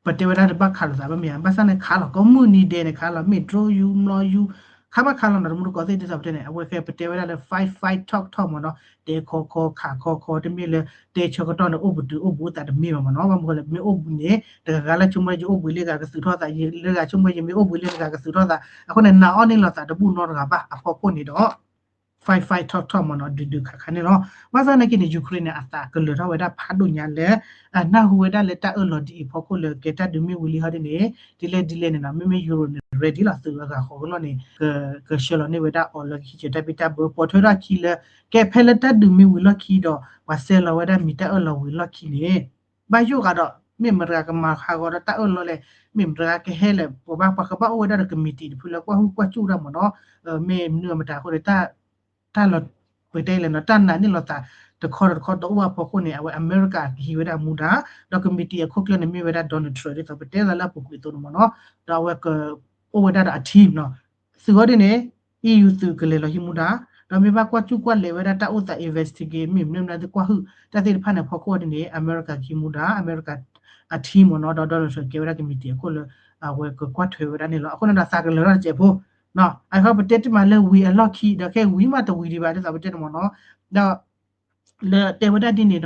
ပတဲဝဲဒၣ်တဘၣ်ခးလိာ်သးဘၣ်မ့ၢ်ဧါ ဘၣ်ဆၣ်န့ၣ်ခးလီၤ ကိးမုၢ်နံၤဒဲးန့ၣ်ခးလီၤ မ့ၢ် drone ယူၤ မျိာ်ယူၤ ခးဘၣ်ခးလီၤနီၤ တမူတကိးသ့ၣ်ဒ်သိးပတဲန့ၣ် အဝဲဃဲပတဲဝဲဒၣ်လၢ fight fight talk talk မ့ၢ်နီၤ တဲခီခီခးခီခီ တမ့ၢ်လၢ တဲဆၢကတီၢ်န့ၣ် အိၣ်ပတုာ်အိၣ်ပူၤသးတမ့ၢ်ဘၣ်မ့ၢ်နီၤ ဘၣ်မနုၤလဲၣ် မ့ၢ်အိၣ်ပူၤန့ၣ် တဂၤဂၤလၢဆိကမိၣ်ယအိၣ်ဘှံးလၢဂၤကသုးထီၣ်သး ယလၢဂၤဆိကမိၣ်ယမ့ၢ်အိၣ်ဘှံးလၢတဂၤကသုးထီၣ်သး အဃိန့ၣ် နာ်အီၣ်န့ၢ်လိာ်သးတဘူၣ်နီတဂၤဘၣ် အဖီခိၣ်န့ၣ်ဒီး fight fight talk talk မ့ၢ်နီၤ ဒုးဒုးခးခးန့ၣ်လီၤ ဘၣ်ဆၣ်သနာ်က့န့ၣ် Ukraine န့ၣ် အသးကလၢၤထီၣ်ဝဲဒၣ်ဖးဒိၣ်ညါလၢ အနၢ်ဟူဝဲဒၣ်လၢတၢ်အၢၣ်လီၤဒ်အံၤဖီခိၣ်လၢကဲတၢ်ဒုးမ့ၢ်ဝံၤလံဟီဒ်န့ၣ် ဒ်လဲၣ်ဒ်လဲၣ်န့ၣ်နီၤ မ့မ့ၢ် Europe န့ၣ် ready လီၤ သုးအဂၤဃီးကလီၢ်န့ၣ် ကဆှၢလီၤန့ၢ်ဝဲဒၣ်အီၤလၢကဟံးစၢၤတၢ်ဘံၣ်တၢ်ဘၢ ပိာ်ထွဲထီၣ်အခံလၢ ကဲဖဲလၢတၢ်ဒုးမ့ၢ်ဝံၤလီၢ်ခံဒီး ပှၤဆဲးလီၤဝဲဒၣ်မံၤတၢ်အၢၣ်လီၤဝံၤလီၢ်ခံန့ၣ် ဘၣ်ယိၣ်ဂၤဒီး မ့ၢ်မတၤကမၤဟးဂီၤဒီးတၢ်အၢၣ်လီၤလဲၣ် မ့ၢ်မတၤကဟဲလဲၣ် ပှၤဘၣ်ပှၤကဘၣ်အိၣ်ဝဲဒၣ်ဒီး committee တဖုလၢကွၢ်ဟုၣ်ကွၢ်စူၣ်တၢ်မ့ၢ်နီၤ မ့ၢ်မနုၤမတၤအဃိန့ၣ် တၢ်လီၤ ပတဲလဲၣ်နီၤ တၢ်နာ်န့ၢ်လိာ်သး တခီဒီးတခီဒီးအိၣ်အဖီခိၣ်န့ၣ် အဝဲအမဲရကၤကဟံးဝဲဒၣ်မူဒါ ဒီး committee အခိၣ်ကျၢၢ်န့ၣ်မ့ၢ်ဝဲဒၣ် Donald Trump ဒ်သိးပတဲသးလၢအပူၤကွံာ်အသိးန့ၣ်မ့ၢ်နီၤ ဒီးအဝဲက အိၣ်ဝဲဒၣ်ဒီးအ team နီၤ သုးအီၤဒ်န့ၣ် EU သုးကလဲၤလီၤဟံးမူဒါ ဒီးမ့ၢ်ဘၣ်ကွၢ်စူၣ်ကွၢ်လဲၤဝဲဒၣ်တၢ်အိၣ်သး investigate မ့ၢ်မနုၤမတၤသ့ၣ်ကွၢ်ဟုၣ် တၢ်သ့ၣ်တဖၣ်န့ၣ် အဖီခိၣ်အီၤဒ်န့ၣ် အမဲရကၤကဟံးမူဒါ အမဲရကၤ အ team မ့ၢ်နီၤ ဒီး Donald Trump ကဲဝဲဒၣ် committee အခိၣ်လၢ အဝဲကကွၢ်ထွဲဝဲဒၣ်န့ၣ်လီၤ အဃိန့ၣ်ဒီးသးကလၢၤထီၣ်တစဲးဖိ အဃိပတဲတ့ၢ်မးလၢဝံၤအလီၢ်ခံ ဒီးခဲဝံၤမးတဝံၤဒံးဘၣ် ဒ်သိးပတဲန့ၣ်မ့ၢ်နီၤ ဒီး လၢတဲဝဲဒၣ်ဒ်န့ၣ်ဒီး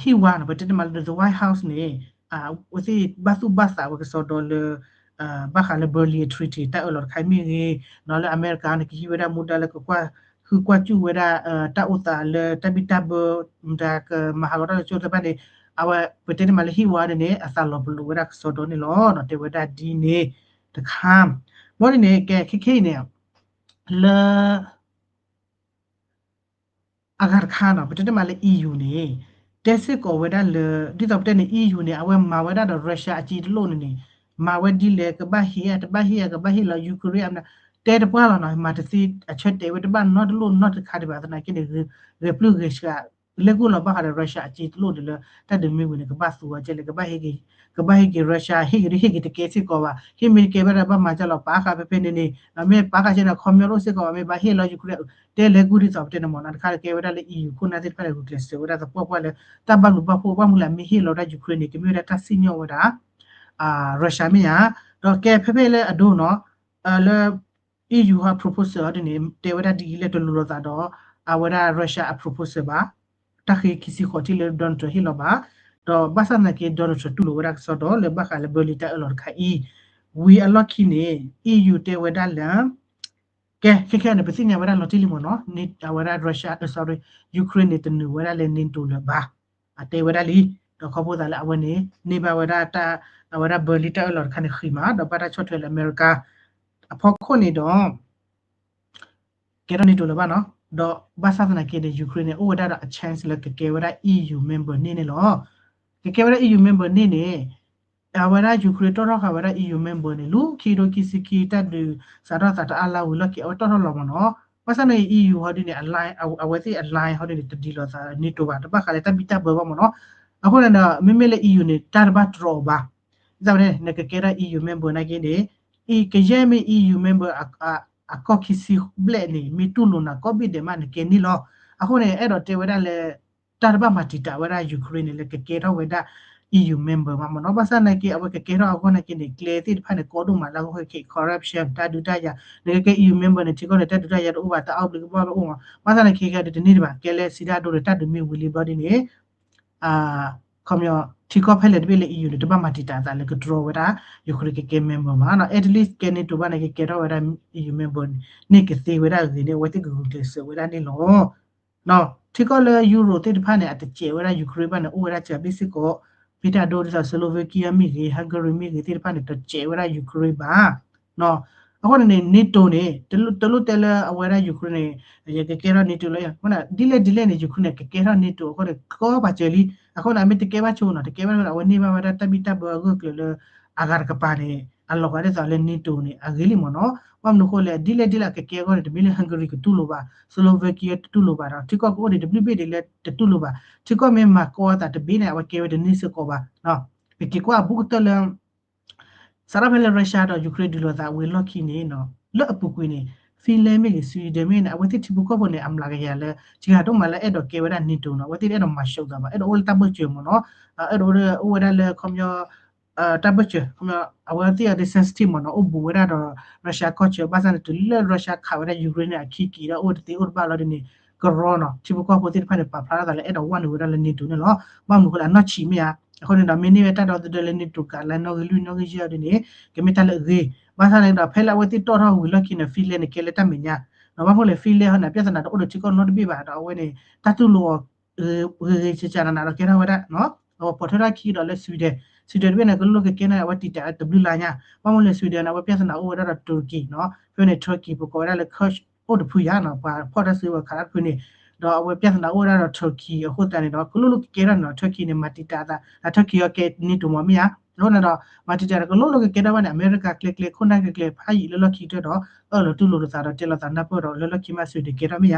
ဟံၣ်ဝါန့ၣ် ပတဲတ့ၢ်မးလၢ the White House န့ၣ် အဝဲသ့ၣ်ဘၣ်သူၣ်ဘၣ်သးဝဲကစီဒီလၢ ဘၣ်ဃးလၢ Berlin Treaty တၢ်အၢၣ်လီၤတခါမ့ၢ်ဂ့ၤ နီၤလၢအမဲရကၤန့ၣ် ကဟံးဝဲဒၣ်မူဒါလၢကကွၢ်ဟုၣ်ကွၢ်စူၣ်ဝဲဒၣ် တၢ်အိၣ်သးလၢတၢ်ဘံၣ်တၢ်ဘၢ မတၤကမၤဟးဂီၤတၢ်လၢကၠိသ့ၣ်တဖၣ်န့ၣ် အဝဲပတဲတ့ၢ်မးလၢဟံၣ်ဝါန့ၣ်န့ၣ် အသးလီၤပလိာ်ဝဲဒၣ်ကစီဒီန့ၣ်လီၤ တဲဝဲဒၣ်ဒ်န့ၣ်တခါ ဘၣ်ဒ်န့ၣ် ကဲခဲခဲအံၤန့ၣ် လၢ အဂၤတခါနီၤ ပတဲတ့ၢ်မးလၢ EU န့ၣ် တဲစ့ၢ်ကီးဝဲဒၣ်လၢ ဒ်သိးပတဲန့ၣ် EU န့ၣ် အဝဲမၤဝဲဒၣ်ဒီး Russia အက့တလိၣ်န့ၣ်န့ၣ် မၤဝဲဒ်လဲၣ် ကဘၣ်ဟ့ၣ် တဘၣ်ဟ့ၣ် ကဘၣ်ဟ့ၣ်လီၤ Ukraine အမနုၤ တဲတပှၢ်လီၤနီၤ မၤတသ့အဆၢတဲာ်ဝဲတဘၣ်နီတလိၣ်နီတခါဒံးဘၣ် သနာ်က့န့ၣ် ဂဲၤပျုၢ်ဂဲၤဆှး လဲၤကူၣ်လီၤဘၣ်ဃးဒီး Russia အက့တလိၣ်န့ၣ်လၢ တၢ်ဒုးမ့ၢ်ဝံၤန့ၣ် ကဘၣ်သူဝဲကဲလဲၣ် ကဘၣ်ဟ့ၣ်က့ၤ Russia ဟ့ၣ်က့ၤဒ်ဟ့ၣ်က့ၤတကဲစ့ၢ်ကီးဘၣ် ဟ့ၣ်မ့ၢ်တကဲဘၣ်ဒီးဘၣ်မၤကၢ်လီၤ ပာ်ဃာ်ဖဲဖဲန့ၣ်န့ၣ် မ့ၢ်ပာ်ဃာ်ကဲဒီး ခီပညီအိၣ်စ့ၢ်ကီးဘၣ် မ့ၢ်ဘၣ်ဟ့ၣ်လီၤ Ukraine တဲလဲၤကူၣ်ဒ်သိးပတဲန့ၣ်မ့ၢ်နီၤ တခါတကဲဝဲဒၣ်လၢ EU ခိၣ်နၢ်သ့ၣ်တဖၣ်န့ၣ် ဂုာ်ကျဲးစၢးဝဲဒၣ်သပှၢ်ပှၢ်လၢ တၢ်ဘၣ်ဘျုးဘၣ်ဖှိၣ် ဘၣ်မနုၤလဲၣ် မ့ၢ်ဟ့ၣ်လီၤဝဲဒၣ် Ukraine န့ၣ် ကမ့ၢ်ဝဲဒၣ်တၢ်စံၣ်ညီၣ်ဝဲဒၣ် Russia မ့ၢ်ဧါ ဒီးကဲဖဲဖဲလၢအဒိနီၤ လၢ EU ဟီ proposal အီၤဒ်န့ၣ် တဲဝဲဒၣ်ဒ်အံၤလၢတလိၤလိာ်သးဒီး အဝဲဒၣ် Russia အ proposal ဘၣ်, တၢ်ဃ့ခံဆံဃိးထံၣ်လၢ Donald Trump ဟ့ၣ်လီၤဘၣ်, ဒီးဘၣ်ဆၣ်သနာ်က့ Donald Trump တူၢ်လိာ်ဝဲဒၣ်ကစီဒီလၢဘၣ်ဃးလၢ Berlin တၢ်အၢၣ်လီၤတခါအံၤ, ဝံၤအလီၢ်ခံန့ၣ် EU တဲဝဲဒၣ်လၢ ကဲ ခဲခဲန့ၣ် ပသ့ၣ်ညါဝဲဒၣ်လီၤတံၢ်လံမ့ၢ်နီၤ, အဝဲဒၣ် Russia, sorry, Ukraine န့ၣ် တနုာ်ဝဲဒၣ်လၢ NATO လၢၤဘၣ်, အတဲဝဲဒၣ်လံ, ဒီးခီဖျိသးလၢအဝဲန့ၣ် န့ၢ်ဘၣ်ဝဲဒၣ်တၢ် အဝဲဒၣ် Berlin တၢ်အၢၣ်လီၤတခါန့ၣ်ဃံးမး ဒီးဘၣ်တၢ်ဆီၣ်ထွဲလၢအမဲရကၤ အဖီခိၣ်န့ၣ်ဒီး ကဲထီၣ် NATO လၢၤဘၣ်နီၤ, ဒီးဘၣ်ဆၣ်သနာ်က့န့ၣ် Ukraine န့ၣ် အိၣ်ဝဲဒၣ်ဒီးအ chance လၢကကဲဝဲဒၣ် EU member န့ၣ်န့ၣ်လီၤ. ကကဲဝဲဒၣ် EU member န့ၣ်န့ၣ် အဝဲဒၣ် Ukraine တီၣ်ထီၣ်ဃာ်ဝဲဒၣ် EU member န့ၣ် လူၤခံကထိခံဆံခံ တၢ်ဒုးစးထီၣ်သးတအါလါဝံၤလီၢ်ခံ အဝဲတီၣ်ထီၣ်လီၤမ့ၢ်နီၤ, ဘၣ်ဆၣ်န့ၣ် EU ဟီဒ်န့ၣ် အဝဲသ့ၣ်အ line ဟီဒ်န့ၣ် တဒ်လိာ်သး NATO ဘၣ် တဘၣ်ဃးလၢတၢ်ဘံၣ်တၢ်ဘၢဘၣ်မ့ၢ်နီၤ, အဃိန့ၣ်ဒီး မ့မ့ၢ်လၢ EU န့ၣ် တၢ်တဘၣ်တြီအီၤဘၣ်, ဒ်သိးန့ၣ် နကကဲထီၣ် EU member နာ်က့န့ၣ် ကယဲၢ်မ့ၢ် EU member အကီၢ်ခံဆံဘျဲၣ်န့ၣ် မ့ၢ်တူၢ်လိာ်နၤကိးဘ့ၣ်ဒဲးမး နကဲန့ၣ်လီၤ. အဃိန့ၣ် အဲၣ်ဒိးတဲဝဲဒၣ်လၢ တၢ်တဘၣ်မၤတံာ်တာ်ဝဲဒၣ် Ukraine န့ၣ် လၢကကဲထီၣ်ဝဲဒၣ် EU member မးမ့ၢ်နီၤ, ဘၣ်ဆၣ်နာ်က့ အဝဲကကဲထီၣ်အဂီၢ်နာ်က့န့ၣ် ကျဲသ့ၣ်တဖၣ်န့ၣ် ကီဒိၣ်မးလၢအဂီၢ်ခဲ corruption တၢ်ဒုးတၢ်ယၤ, နကကဲ EU member န့ၣ် ထံကီၢ်န့ၣ် တၢ်ဒုးတၢ်ယၤတအိၣ်ဘၣ် တၢ်အီၣ်ဘျုးကဘီၣ်တအိၣ်မး, ဘၣ်ဆၣ်နာ်က့ ခဲကဲဒ်တန့ၢ်ဒံးဘၣ် ကဲလၢစံးတၢ်ဒိဒီး တၢ်ဒုးမ့ၢ်ဝံၤလံဘျီဒ်န့ၣ် ခီပညီ ထံကီၢ်ဖဲလဲၣ်တဘ့ၣ်လၢ EU န့ၣ် တဘၣ်မၤတံာ်တာ်အသးလၢကတြီဝဲဒၣ် Ukraine ကကဲ member မးနီၤ, at least ကဲ NATO ဘၣ်နာ်က့ ကဲထီၣ်ဝဲဒၣ် EU member န့ၣ် ကသ့ဝဲဒၣ်အဂ့ၤန့ၣ် အဝဲသ့ၣ်ကဂုာ်ကျဲးစၢးဝဲဒၣ်န့ၣ်လီၤ. ထံကီၢ်လၢ Europe သ့ၣ်တဖၣ်န့ၣ် အတစဲးဝဲဒၣ် Ukraine ဘၣ်န့ၣ် အိၣ်ဝဲဒၣ်စှၤဘ့ၣ်စ့ၢ်ကီး, ဖဲတၢ်ဒိဒ်သိး Slovakia မ့ၢ်ဂ့ၤ Hungary မ့ၢ်ဂ့ၤသ့ၣ်တဖၣ်န့ၣ် တစဲးဝဲဒၣ် Ukraine ဘၣ် အဃိန့ၣ်န့ၣ် NATO န့ၣ် တလိၣ်တဲလၢအဝဲဒၣ် Ukraine န့ၣ် ယကကဲထီၣ် NATO လၢ ဒ်လဲၣ်ဒ်လဲၣ်န့ၣ် Ukraine န့ၣ် ကကဲထီၣ် NATO အဃိန့ၣ် ကီပာ်စၢၤလံ, အဃိန့ၣ် အမ့ၢ်တကဲဘၣ်ဆိနီၤ တကဲဘၣ်န့ၣ် အဝဲန့ၢ်ဘၣ်ဝဲဒၣ်တၢ်ဘံၣ်တၢ်ဘၢအဂၢၢ်ကျၢၤလၢ အဂၤတကပၤန့ၣ် အလီၤဂာ်ဒ်သိးလၢ NATO န့ၣ် အဂ့ၤလံမ့ၢ်နီၤ, ဘၣ်မနုၤအဃိလဲၣ် ဒ်လဲၣ်ဒ်လဲၣ်အကကဲအဂီၢ်န့ၣ် တမ့ၢ်လၢ Hungary ကတူၢ်လိာ်ဘၣ် Slovakia တတူၢ်လိာ်ဘၣ်ဒီး ထံကီၢ်ကအိၣ်ဒံးတဘျုးဘ့ၣ်ဒံးလၢတတူၢ်လိာ်ဘၣ်, ထံကီၢ်မ့ၢ်မၤကီအသးတဘ့ၣ်န့ၣ် အဝဲကဲဝဲတန့ၢ်စ့ၢ်ကီးဘၣ်, ပက့ၤကွၢ်အဘူးကတၢၢ်လၢ စးထီၣ်ဖဲလၢ Russia ဒီး Ukraine ဒုးလိာ်သးဝံၤလီၢ်ခံန့ၣ် လၢအပူၤကွံာ်န့ၣ် Finland မ့ၢ်ဂ့ၤ Sweden မ့ၢ်ဂ့ၤန့ၣ် အဝဲသ့ၣ်ထံဖိကီၢ်ဖိန့ၣ် အမျးကယၤလၢ စှၤဒိၣ်မးလၢအဲၣ်ဒိးကဲဝဲဒၣ် NATO နီၤ, အဝဲသ့ၣ်အဲၣ်ဒိးမၤရှုံးသးဘၣ် အဲၣ်ဒိးအိၣ်လၢတၢ်ဘၢၣ်စၢၤမ့ၢ်နီၤ, အဲၣ်ဒိးအိၣ်ဝဲဒၣ်လၢခီပညီ တၢ်ဘၢၣ်စၢၤ ခီပညီ အဝဲသ့ၣ်အီၤဒ် sensitive မ့ၢ်နီၤ, အိၣ်ဘူးဝဲဒၣ်ဒီး Russia ကီၢ်စၢၤ ဘၣ်ဆၣ်န့ၣ် တုၤလၢ Russia ခးဝဲဒၣ် Ukraine န့ၣ် အခံက့ၤဒီးအိၣ်တသ့အိၣ်တဘၣ်လီၤဒ်န့ၣ် ကရီနီၤ, ထံဖိကီၢ်ဖိသ့ၣ်တဖၣ်န့ၣ် ပာ်ဖျါထီၣ်သးလၢအဲၣ်ဒိးဝဲနုာ်ဝဲဒၣ်လၢ NATO န့ၣ်လီၤ. ဘၣ်မနုၤအဃိလဲၣ် အနီၢ်ဆံးမ့ၢ်ဧါ, အဃိန့ၣ်ဒီး မ့ၢ်န့ၢ်ဝဲတၢ်ဒီသဒၢလၢ NATO ကးလၢနီၣ်ဂံၢ်လွံၢ်နီၣ်ဂံၢ်ယဲၢ်အီၤဒ်န့ၣ် ကမ့ၢ်တၢ်လၢအဂ့ၤ, ဘၣ်ဆၣ်န့ၣ်ဒီး ဖဲလၢအဝဲသ့ၣ်တီၣ်ထီၣ်ဝံၤလီၢ်ခံန့ၣ် Finland န့ၣ် ကဲလၢတၢ်မဲာ်ညါ, ဘၣ်မနုၤလဲၣ် Finland ဟီန့ၣ် အပြဿနာတအိၣ်ဒီးထံကီၢ်နီတဘ့ၣ်ဘၣ်ဒီး အဝဲန့ၣ် တၢ်တူၢ်လိာ်အီၤ ဂ့ၤဂ့ၤစၢ်စၢ်နးနးဒီးကဲထီၣ်ဝဲဒၣ် အဝဲပိာ်ထွဲထီၣ်ခံဒီးလၢ Sweden, Sweden တဘ့ၣ်န့ၣ် ကလိၣ်ကကဲန့ၣ် အဝဲတံာ်တာ်တဘျုးလါညါ, ဘၣ်မနုၤလဲၣ် Sweden န့ၣ် အဝဲပြဿနာအိၣ်ဝဲဒၣ်ဒီး Turkey နီၤ, ဖဲန့ၣ် Turkey ပကိးဝဲဒၣ်လၢ Kurd အိၣ်တဖုယါနီၤ, ပှၤဖီၣ်တၢ်စုကဝဲၤခးတၢ်တဖုန့ၣ်, ဒီးအဝဲပြဿနာအိၣ်ဝဲဒၣ်ဒီး Turkey အဃိသတးန့ၣ်ဒီး ကလိၣ်လိၣ်ကကဲထီၣ်န့ၣ်ဒီး Turkey န့ၣ် မၤတံာ်တာ်အသး Turkey အီၤကဲ NATO မ့ၢ်မ့ၢ်ဧါ, အဃိန့ၣ်ဒီး မၤတံာ်တာ်ဒီးကလိၣ်လိၣ်ကကဲထီၣ်ဘၣ်န့ၣ် အမဲရကၤကျဲကျဲခိၣ်နၢ်ကျဲကျဲဖးယံာ်လၢလီၢ်ခံကတၢၢ်ဒီး အၢၣ်လီၤတူၢ်လိာ်လိာ်သးဒီးတဲလိာ်သးနၢ်ပၢၢ်ဒီးလၢလီၢ်ခံမး Sweden ကဲထီၣ်မ့ၢ်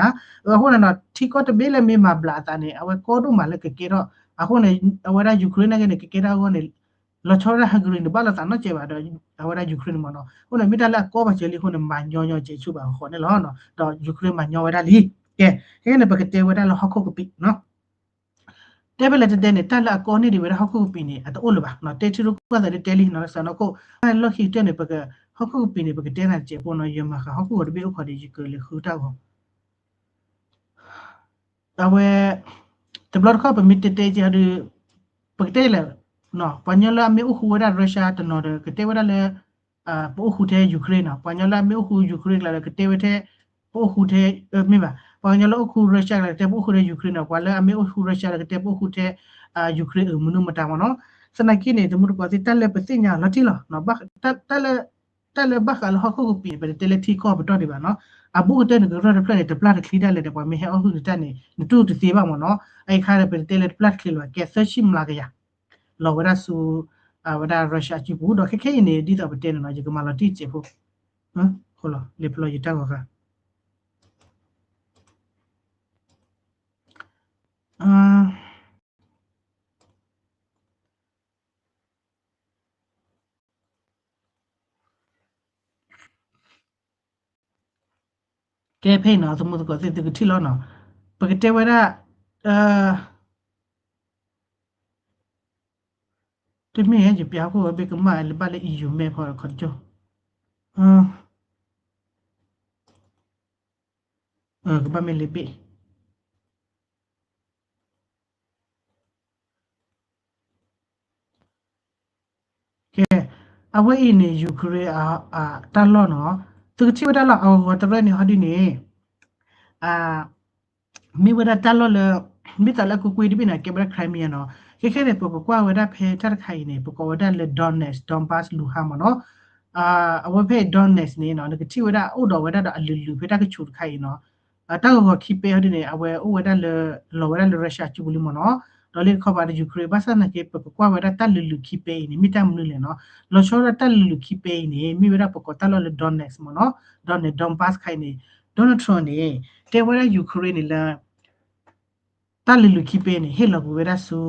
ဧါ, အဃိန့ၣ်ဒီး ထံကီၢ်တဘ့ၣ်လၢမ့ၢ်မၤဘျးအသးန့ၣ် အဝဲကီဒိၣ်မးလၢကကဲထီၣ်, အဃိန့ၣ် အဝဲဒၣ် Ukraine နာ်က့န့ၣ် ကကဲထီၣ်အဂီၢ်န့ၣ် လီၤဆီဒၣ် Hungary န့ၣ် ဘၣ်လိာ်သးနီတစဲးဘၣ်ဒီး အဝဲဒၣ် Ukraine န့ၣ်မ့ၢ်နီၤ, အဃိန့ၣ် မ့ၢ်တၢ်လၢအကီပာ်စၢၤလံအဃိန့ၣ် မၤညီညီစဲးဆူဘၣ်ဃီန့ၣ်လီၤ, ဒီး Ukraine မၤညီဝဲဒၣ်လံ, ကဲ, ခဲန့ၣ် ပကတဲဝဲဒၣ်လၢဟီၣ်ခိၣ်ကပံာ်နီၤ တဲဖဲလဲၣ်တဲတဲန့ၣ် တၢ်လၢအကီန့ၢ်ဒံးဝဲဒၣ်ဟီၣ်ခိၣ်ကပံာ်န့ၣ် အတအိၣ်လၢၤဘၣ်နီၤ, တဲထံရူၢ်ကီၢ်သဲးဒ်တဲလံနီၤ လၢစးနီၢ်ခိၣ်, လီၢ်ခံကတၢၢ်န့ၣ် ပက ဟီၣ်ခိၣ်ကပံာ်န့ၣ် ပကတဲနၤတစဲးဖိနီၤ, ယမၤဃာ်ဟီၣ်ခိၣ်ဂီၤတဘ့ၣ်အိၣ်ခိးဒီး ယကလဲၤဃုတၢ်ဂီၤ အဝဲ တဘျီတခီၣ်ပမ့ၢ်တဲတဲက့ၤဒီး ပကတဲလဲၣ်, ပှၤကညီလၢအမ့ၢ်အိၣ်ဃူဝဲဒၣ် Russia တနီၤဒီး ကတဲဝဲဒၣ်လၢ ပအိၣ်ဃူထဲ Ukraine နီၤ, ပှၤကညီလၢအမ့ၢ်အိၣ်ဃူ Ukraine ကျါဒီး ကတဲဝဲထဲ ပအိၣ်ဃူထဲ မ့ၢ်ဘၣ်, ပှၤကညီလၢအိၣ်ဃူ Russia ကျါ ကတဲပအိၣ်ဃူထဲ Ukraine နီၤ, ပှၤလၢအမ့ၢ်အိၣ်ဃူ Russia ဒီး ကတဲပအိၣ်ဃူထဲ Ukraine အမနုၤမတၤမ့ၢ်နီၤ, သနာ်က့န့ၣ် တမူတကိးသ့ၣ် တၢ်လၢပသ့ၣ်ညါလီၤတံၢ်လီၤ တၢ်လၢ တၢ်လၢဘၣ်ဃးလၢဟီၣ်ခိၣ်ကပံာ်န့ၣ် ပတတဲလၢထံကီၢ်ပတီၢ်ဒံးဘၣ်နီၤ, အဘူးကတၢၢ်န့ၣ် ကရၢၢ်တဖျၢၣ်န့ၣ် တပျၢ်တချံဒၣ်လဲာ်ဒီး ပှၤမ့ၢ်ဟဲအီၣ်ဟုၣ်နတၢ်န့ၣ် နတူၢ်တသ့ဘၣ်မ့ၢ်နီၤ, အအံၤခါဒီး ပတတဲလၢတပျၢ်တချံလၢၤဘၣ် ကဲသၢဆံမျးကယၤ လီၤဝဲဒၣ်ဆူ အဝဲဒၣ် Russia အစုပူၤ ဒီးခဲခဲအံၤန့ၣ် ဒ်သိးပတဲန့ၣ်နီၤ ယကမၤလီၤတံၢ်စဲးဖိ ဃိလီၤ လဲၤဖျီယတၢ်ဂီၤဃာ် ကဲဖဲအံၤနီၤ သမူသကိးသ့ၣ်သုကထံၣ်လီၤနီၤ, ပကတဲဝဲဒၣ် တမ့ၢ်ယပျးခိၣ်ဝဲဘ့ၣ်ကမၣ်လၢဘၣ်လၢ EU မဲဖီခီတကၠိ, အ ကဘၣ်မ့ၢ်လ့ဘ့ၣ် ကဲ, အဝဲအံၤန့ၣ် Ukraine အတၢ်လီၢ်နီၤ, သုကထံၣ်ဝဲဒၣ်လီၤ အဂီၤတရၢန့ၣ် ဟီဒ်န့ၣ် မ့ၢ်ဝဲဒၣ်တၢ်လီၢ်လၢ မ့ၢ်သးလၢအကွ့ကွ့တဘ့ၣ်န့ၣ် ကဲဝဲဒၣ် Crimea နီၤ. ခဲခဲန့ၣ် ပကကွၢ်ဝဲဒၣ်ဖဲတၢ်တခါအံၤန့ၣ် ပကိးဝဲဒၣ်လၢ Donetsk, Donbas, Luhansk မ့ၢ်နီၤ. အဝဲဖဲ Donetsk န့ၣ်နီၤ နကထံၣ်ဝဲဒၣ်အိၣ်ဒီးဝဲဒၣ်ဒီးအလုၢ်လုၢ် ဖဲတၢ်ကဆူးတခါအံၤနီၤ. တၢ်ဂီၤဂီၤခံပဲဟီဒ်န့ၣ် အဝဲအိၣ်ဝဲဒၣ်လၢ လီၤဝဲဒၣ်လၢ Russia အစုပူၤလံမ့ၢ်နီၤ. ဒီးလၢတခီပၤဒီး Ukraine ဘၣ်ဆၣ်သနာ်က့ ပကကွၢ်ဝဲဒၣ်တၢ်လုၢ်လုၢ်ခံပဲအံၤန့ၣ် မ့ၢ်တၢ်မနုၤလဲၣ်နီၤ. လီၤဆီဒၣ်တၢ်လုၢ်လုၢ်ခံပဲအံၤန့ၣ် မ့ၢ်ဝဲဒၣ်ပကိးတၢ်လီၢ်လၢ Donetsk မ့ၢ်နီၤ, Donetsk, Donbas တခါအံၤန့ၣ် Donald Trump န့ၣ် တဲဝဲဒၣ် Ukraine န့ၣ်လၢ တၢ်လုၢ်လုၢ်ခံပဲန့ၣ် ဟ့ၣ်လီၤကွံာ်ဝဲဒၣ်ဆူ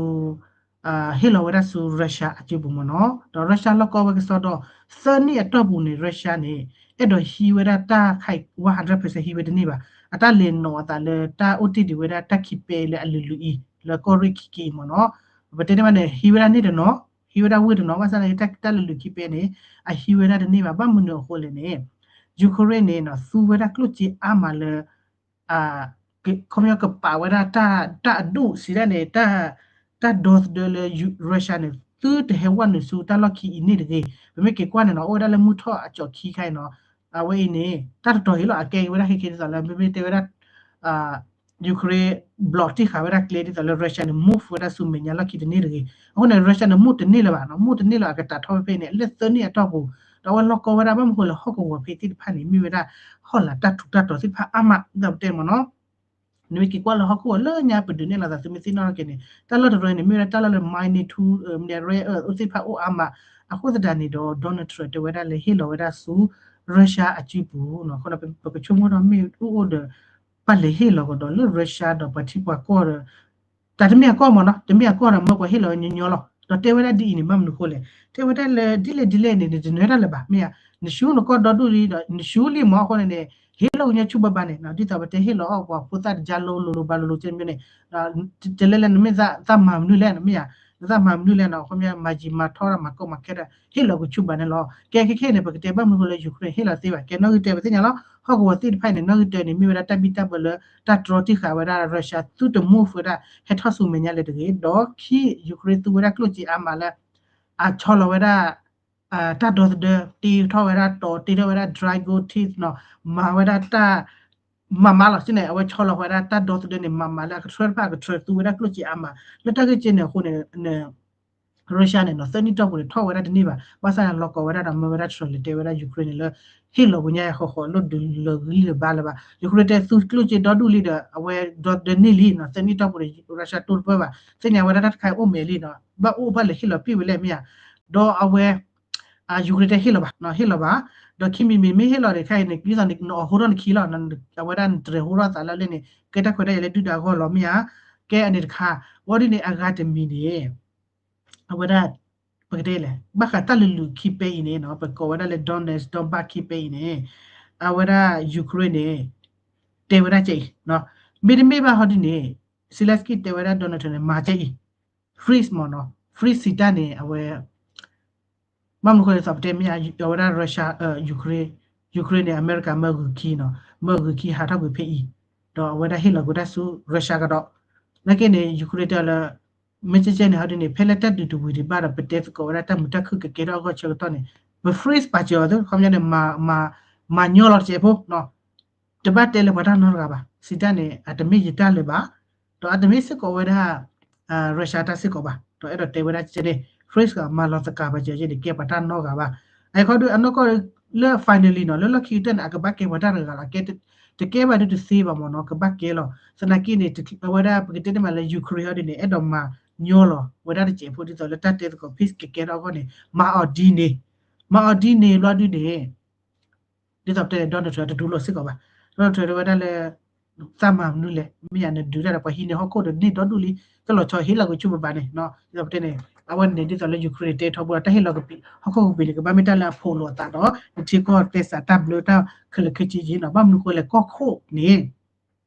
ဟ့ၣ်လီၤဝဲဒၣ်ဆူ Russia အစုပူၤမ့ၢ်နီၤ. ဒီး Russia လီၢ်ကီဝဲကစီဒီ သၢနံၣ်အတီၢ်ပူၤန့ၣ် Russia န့ၣ် အဲၣ်ဒိးဟံးဝဲဒၣ်တၢ်ခါအံၤ one hundred percent ဟံးဝဲတန့ၢ်ဘၣ်. အတၢ်လဲၤနီၤအသးလၢတၢ်အိၣ်တ့ၢ်ဒံးဝဲဒၣ်တၢ်ခံပဲလၢအလုၢ်လုၢ်အံၤ လၢကီၢ်ရ့ၣ်ခံက့အံၤမ့ၢ်နီၤ. ပတဲန့ၣ်ဘၣ်န့ၣ် ဟံးဝဲဒၣ်န့ၢ်တနီၤ, ဟံးဝဲဒၣ်ဝ့ၢ်တနီၤ, ဘၣ်ဆၣ်သနာ်က့ တၢ်လုၢ်လုၢ်ခံပဲန့ၣ် အဟံးဝဲဒၣ်တန့ၢ်ဘၣ်. ဘၣ်မနုၤအဃိလဲၣ်န့ၣ် Ukraine န့ၣ်နီၤ သူဝဲဒၣ်ကျိၣ်စ့အါမးလၢ ခီပညီကပာ်ဝဲဒၣ်တၢ် တၢ်အဒိၣ်စံးဒၣ်န့ၣ် တၢ်ဒီသဒၢလၢ Russia န့ၣ် သုတဟဲဝဲနုာ်ဆူတၢ်လီၢ်ခံအံၤန့ၣ်တဂ့ၤ. ပမ့ၢ်က့ၤကွၢ်န့ၣ်နီၤ အိၣ်ဝဲဒၣ်လၢမုၢ်ထီၣ်အကၠီၤခံခါအံၤနီၤ, အဝဲအံၤန့ၣ် တၢ်တတီၤဟ့ၣ်လီၤ အကဲက့ၤဝဲဒၣ်ခဲခဲဒ်သိးလၢ မ့မ့ၢ်တဲဝဲဒၣ် Ukraine block တံၢ်ဃာ်ဝဲဒၣ်ကျဲဒ်သိးလၢ Russia န့ၣ် move ဝဲဒၣ်ဆူမဲာ်ညါလီၢ်ခံတန့ၢ်တဂ့ၤ. အဃိန့ၣ် Russia န့ၣ် move တန့ၢ်လၢၤဘၣ်နီၤ, move တန့ၢ်လၢၤ အကတၢ်ထီၣ်ဖဲဖဲန့ၣ် လၢသၢနံၣ်အတီၢ်ပူၤ, ဒီးအဝဲလီၢ်ကီဝဲဒၣ် ဘၣ်မနုၤဃိလဲၣ် ဟီၣ်ကဝီၤဖဲသ့ၣ်တဖၣ်န့ၣ် မ့ၢ်ဝဲဒၣ် ဟီၣ်လာ်တၢ်ထူးတၢ်တီၤသ့ၣ်တဖၣ်အါမး ဒ်သိးပတဲမ့ၢ်နီၤ. နမ့ၢ်က့ၤကွၢ်လၢဟီၣ်ခိၣ်လၢညါပဒုးနဲၣ်လီၤသး သုမ့ၢ်သ့ၣ်နီၣ်ထီၣ်က့ၤန့ၣ် တၢ်လီၢ်တရၢန့ၣ် မ့ၢ်ဝဲဒၣ်တၢ်လီၢ်လၢ magnitude မ့ၢ်ဒၣ် rare earth အိၣ်သ့ၣ်တဖၣ်အိၣ်အါမး, အဃိသတးန့ၣ်ဒီး Donald Trump တဲဝဲဒၣ်လၢဟ့ၣ်လီၤဝဲဒၣ်ဆူ Russia အစုပူၤနီၤ. အဃိဒီး ပကဆိကမိၣ်ထီၣ်မ့ၢ်အိၣ်ဒီး ပလဲၤဟ့ၣ်လီၤကဒီးလၢ Russia ဒီးပှၤထံပှၤကီၢ်ဒီး တၢ်တမ့ၢ်အကီၢ်မ့ၢ်နီၤ, တမ့ၢ်အကီၢ်ဒီး မၢပှၤဟ့ၣ်လီၤဝဲညီညီလီၤ. ဒီးတဲဝဲဒၣ်ဒ်အံၤန့ၣ် ဘၣ်မနုၤဃိလဲၣ်, တဲဝဲဒၣ်လၢဒ်လဲၣ်ဒ်လဲၣ်န့ၣ် နတနၢၤတၢ်လၢၤဘၣ်, မ့ၢ်ဧါ, နဆူနကီၢ်ဒီဒူၣ်လံဒီး နဆူလံမ့ၢ်အဃိန့ၣ်န့ၣ် ဟ့ၣ်လီၤကညီဆူၣ်ဘၣ်ဘၣ်န့ၣ် ဒ်သိးပတဲဟ့ၣ်လီၤအီၣ်ပှၤဖိသၣ်တကါလိၤလိၤလိၤဘၣ်လိၤလိၤကဲမ့ၢ်န့ၣ် တလဲလဲနမ့ၢ်သးမၤမနုၤလဲၣ်နမ့ၢ်ဧါ, နသးမၤမနုၤလဲၣ်နီၤ, ခီပညီမၤယံာ်မၤထီၣ်တၢ်မၤကီမၤခဲဒီး ဟ့ၣ်လီၤကဆူၣ်ဘၣ်န့ၣ်လီၤ. ကဲခဲခဲန့ၣ် ပကတဲဘၣ်မနုၤဃိလၢ Ukraine ဟ့ၣ်လီၤသ့ဘၣ်, ကဲနီၣ်ဂံၢ်တၢပသ့ၣ်ညါလီၤ. ဟီၣ်ကဝီၤသ့ၣ်တဖၣ်အံၤန့ၣ် နီၣ်ဂံၢ်တၢန့ၣ် မ့ၢ်ဝဲဒၣ်တၢ်ဘံၣ်တၢ်ဘၢလၢ တၢ်တြီတံၢ်ဃာ်ဝဲဒၣ် Russia သုတ move ဝဲဒၣ် ဟဲထီၣ်ဆူမဲာ်ညါလၢၤတဂ့ၤ, ဒီးခံ Ukraine သူဝဲဒၣ်ကျိၣ်စ့အါမးလၢ အဆီလီၤဝဲဒၣ် တၢ်ဒီသဒၢ တ့ထီၣ်ဝဲဒၣ်တီၤ တ့ထီၣ်ဝဲဒၣ် dry goods နီၤ, မၤဝဲဒၣ်တၢ် မၤမးလီၤ စ့ၢ်န့ၣ် အဝဲဆီလီၤဝဲဒၣ်တၢ်ဒီသဒၢန့ၣ် မၤမးလၢအကထြၢတဖၣ်အကထြၢ သူဝဲဒၣ်ကျိၣ်စ့အါမး လၢတၢ်ဂ့ၢ်ကဲန့ၣ်အဃိန့ၣ် Russia န့ၣ်နီၤ သၢနံၣ်တီၢ်ပူၤန့ၣ် ထီၣ်ဝဲဒၣ်တန့ၢ်ဘၣ်, ဘၣ်ဆၣ်န့ၣ် လီၤကီဝဲဒၣ်ဒီးမၢဝဲဒၣ် Trump လဲၤတဲဝဲဒၣ် Ukraine န့ၣ်လၢ ဟ့ၣ်လီၤပူၤညါဃီဃီ လိၣ်ဒုးလၢာ်ဂံၢ်လၢာ်ဘါလၢၤဘၣ်. Ukraine တဲသုကျိၣ်စ့ဒီဒူၣ်လံဒီး အဝဲဒီသဒၢန့ၢ်လံနီၤ, သၢနံၣ်တီၢ်ပူၤန့ၣ် Russia တိၢ်တပၢၢ်ဘၣ်, သ့ၣ်ညါဝဲဒၣ်တၢ်တခါအံၤအိၣ်မဲာ်လံနီၤ, ဘၣ်အိၣ်ဘၣ်လဲၤဟ့ၣ်လီၤပံၢ်ဝဲလဲၣ်မ့ၢ်ဧါ, ဒီးအဝဲ Ukraine တဲဟ့ၣ်လီၤဘၣ်, ဟ့ၣ်လီၤဘၣ်, ဒီးခံမံၤမံၤမ့ၢ်ဟ့ၣ်လီၤန့ၣ် ခဲအံၤန့ၣ် ဒ်သိးနအီၣ်ဟိထီၣ်နခံလီၤ, အဝဲဒၣ်နတြဲၤဟိထီၣ်သးလၢလၢန့ၣ် ကဲတၢ်ခွဲးတၢ်ယာ်လၢဒုၣ်ဒါအဂီၢ်လီၤမ့ၢ်ဧါ, ကဲအန့ၣ်တခါ, ဝဲဒ်န့ၣ်အဂၤတမံၤန့ၣ် အဝဲဒၣ် ပကတဲလဲၣ် ဘၣ်ဃးတၢ်လုၢ်လုၢ်ခံပဲအံၤန့ၣ်နီၤ ပကိးဝဲဒၣ်လၢ Donetsk Donbas ခံပဲအံၤန့ၣ် အဝဲဒၣ် Ukraine န့ၣ် တဲဝဲဒၣ်ကဲအံၤ, မ့တမ့ၢ်ဘၣ်ဟီဒ်န့ၣ် Zelenskyy တဲဝဲဒၣ် Donald Trump န့ၣ် မၤကဲအံၤ, freeze မ့ၢ်နီၤ, freeze စံးတၢ်န့ၣ် အဝဲ ဘၣ်မနုၤဃိလဲၣ် ဒ်သိးပတဲမ့ၢ်ဧါ, အဝဲဒၣ် Russia, Ukraine, Ukraine န့ၣ် အမဲရကၤမၢဂုာ်ခံနီၤ, မၢဂုာ်ခံဟးထီၣ်ကွံာ်ဖဲအံၤ, ဒီးအဝဲဒၣ်ဟ့ၣ်လီၤကွံာ်တၢ်ဆူ Russia ကဒီး, နာ်က့န့ၣ် Ukraine တဲလၢ မ့ၢ်ကဲကဲန့ၣ် ဟီဒ်န့ၣ် ဖဲလၢတၢ်ဒုးတဝံၤဒံးဘၣ်ဒီး ပတဲသကိးဝဲဒၣ်တၢ်မုာ်တၢ်ခုၣ်ကကဲထီၣ်အဂီၢ်ဆၢကတီၢ်န့ၣ် ပ freeze ပာ်စၢၤအီၤသ့ ခီပညီန့ၣ် မၤညီလီၤတစဲးဖိနီၤ တဘၣ်တဲလၢပှၤတၢ်နီတဂၤဘၣ်, စံးတၢ်န့ၣ် အတမ့ၢ်ယတၢ်လၢၤဘၣ်, ဒီးအတမ့ၢ်စ့ၢ်ကီးဝဲဒၣ် Russia တၢ်စ့ၢ်ကီးဘၣ်, ဒီးအဲၣ်ဒိးတဲဝဲဒၣ်ကဲန့ၣ် freeze မၤလီၤသကၤပာ်စၢၤယဲန့ၣ် ကဲပှၤတၢ်နီတဂၤဘၣ်, အခီဒုးအနီၢ်ကီၢ်လၢ finally နီၤ လၢလီၢ်ခံကတၢၢ်န့ၣ် အကဘၣ်ကဲပှၤတၢ်တဂၤလီၤ, တကဲဘၣ်ဒုးတသ့ဘၣ်မ့ၢ်နီၤ ကဘၣ်ကဲလီၤ, သနာ်က့န့ၣ် အဝဲဒၣ်ပကတဲတမးလၢ Ukraine ဟီဒ်န့ၣ် အဲၣ်ဒိးမၤညီလီၤဝဲဒၣ်တစဲးဖိ ဒ်သိးလၢတၢ်တဲသကိး peace ကကဲထီၣ်အဂီၢ်န့ၣ် မၤအီၤဒ်န့ၣ်, မၤအီၤဒ်န့ၣ်ဘျီဒုးန့ၣ် ဒ်သိးပတဲန့ၣ် Donald Trump တတူၢ်လိာ်စ့ၢ်ကီးဘၣ်, Donald Trump တဲဝဲဒၣ်လၢ သးမၤမနုၤလဲၣ်, မ့ၢ်ယၤနဒုးတၢ်ဒီးပှၤဟံးန့ၢ်ဟီၣ်ခိၣ်ဒီးန့ၢ်ဒီဒူၣ်လံ, တလီၤဆီဟ့ၣ်လီၤကွံာ်ဆူၣ်ပဘၣ်န့ၣ်, ဒ်သိးပတဲန့ၣ် အဝဲန့ၣ်ဒ်သိးလၢ Ukraine န့ၣ် တဲထီဘိဒီး တၢ်ဟ့ၣ်လီၤကပံာ် ဟီၣ်ခိၣ်ကပံာ်န့ၣ် ကဘၣ်မ့ၢ်တၢ်လၢအဖိးလိာ်အသးဒီး နထံကီၢ်သဲစးတၢ်ဘျၢတၢ်ခဲလၢာ်ခဲဆ့က့နီၤ, ဘၣ်မနုၤဃိလဲၣ် ကီၢ်ခိၣ်န့ၣ်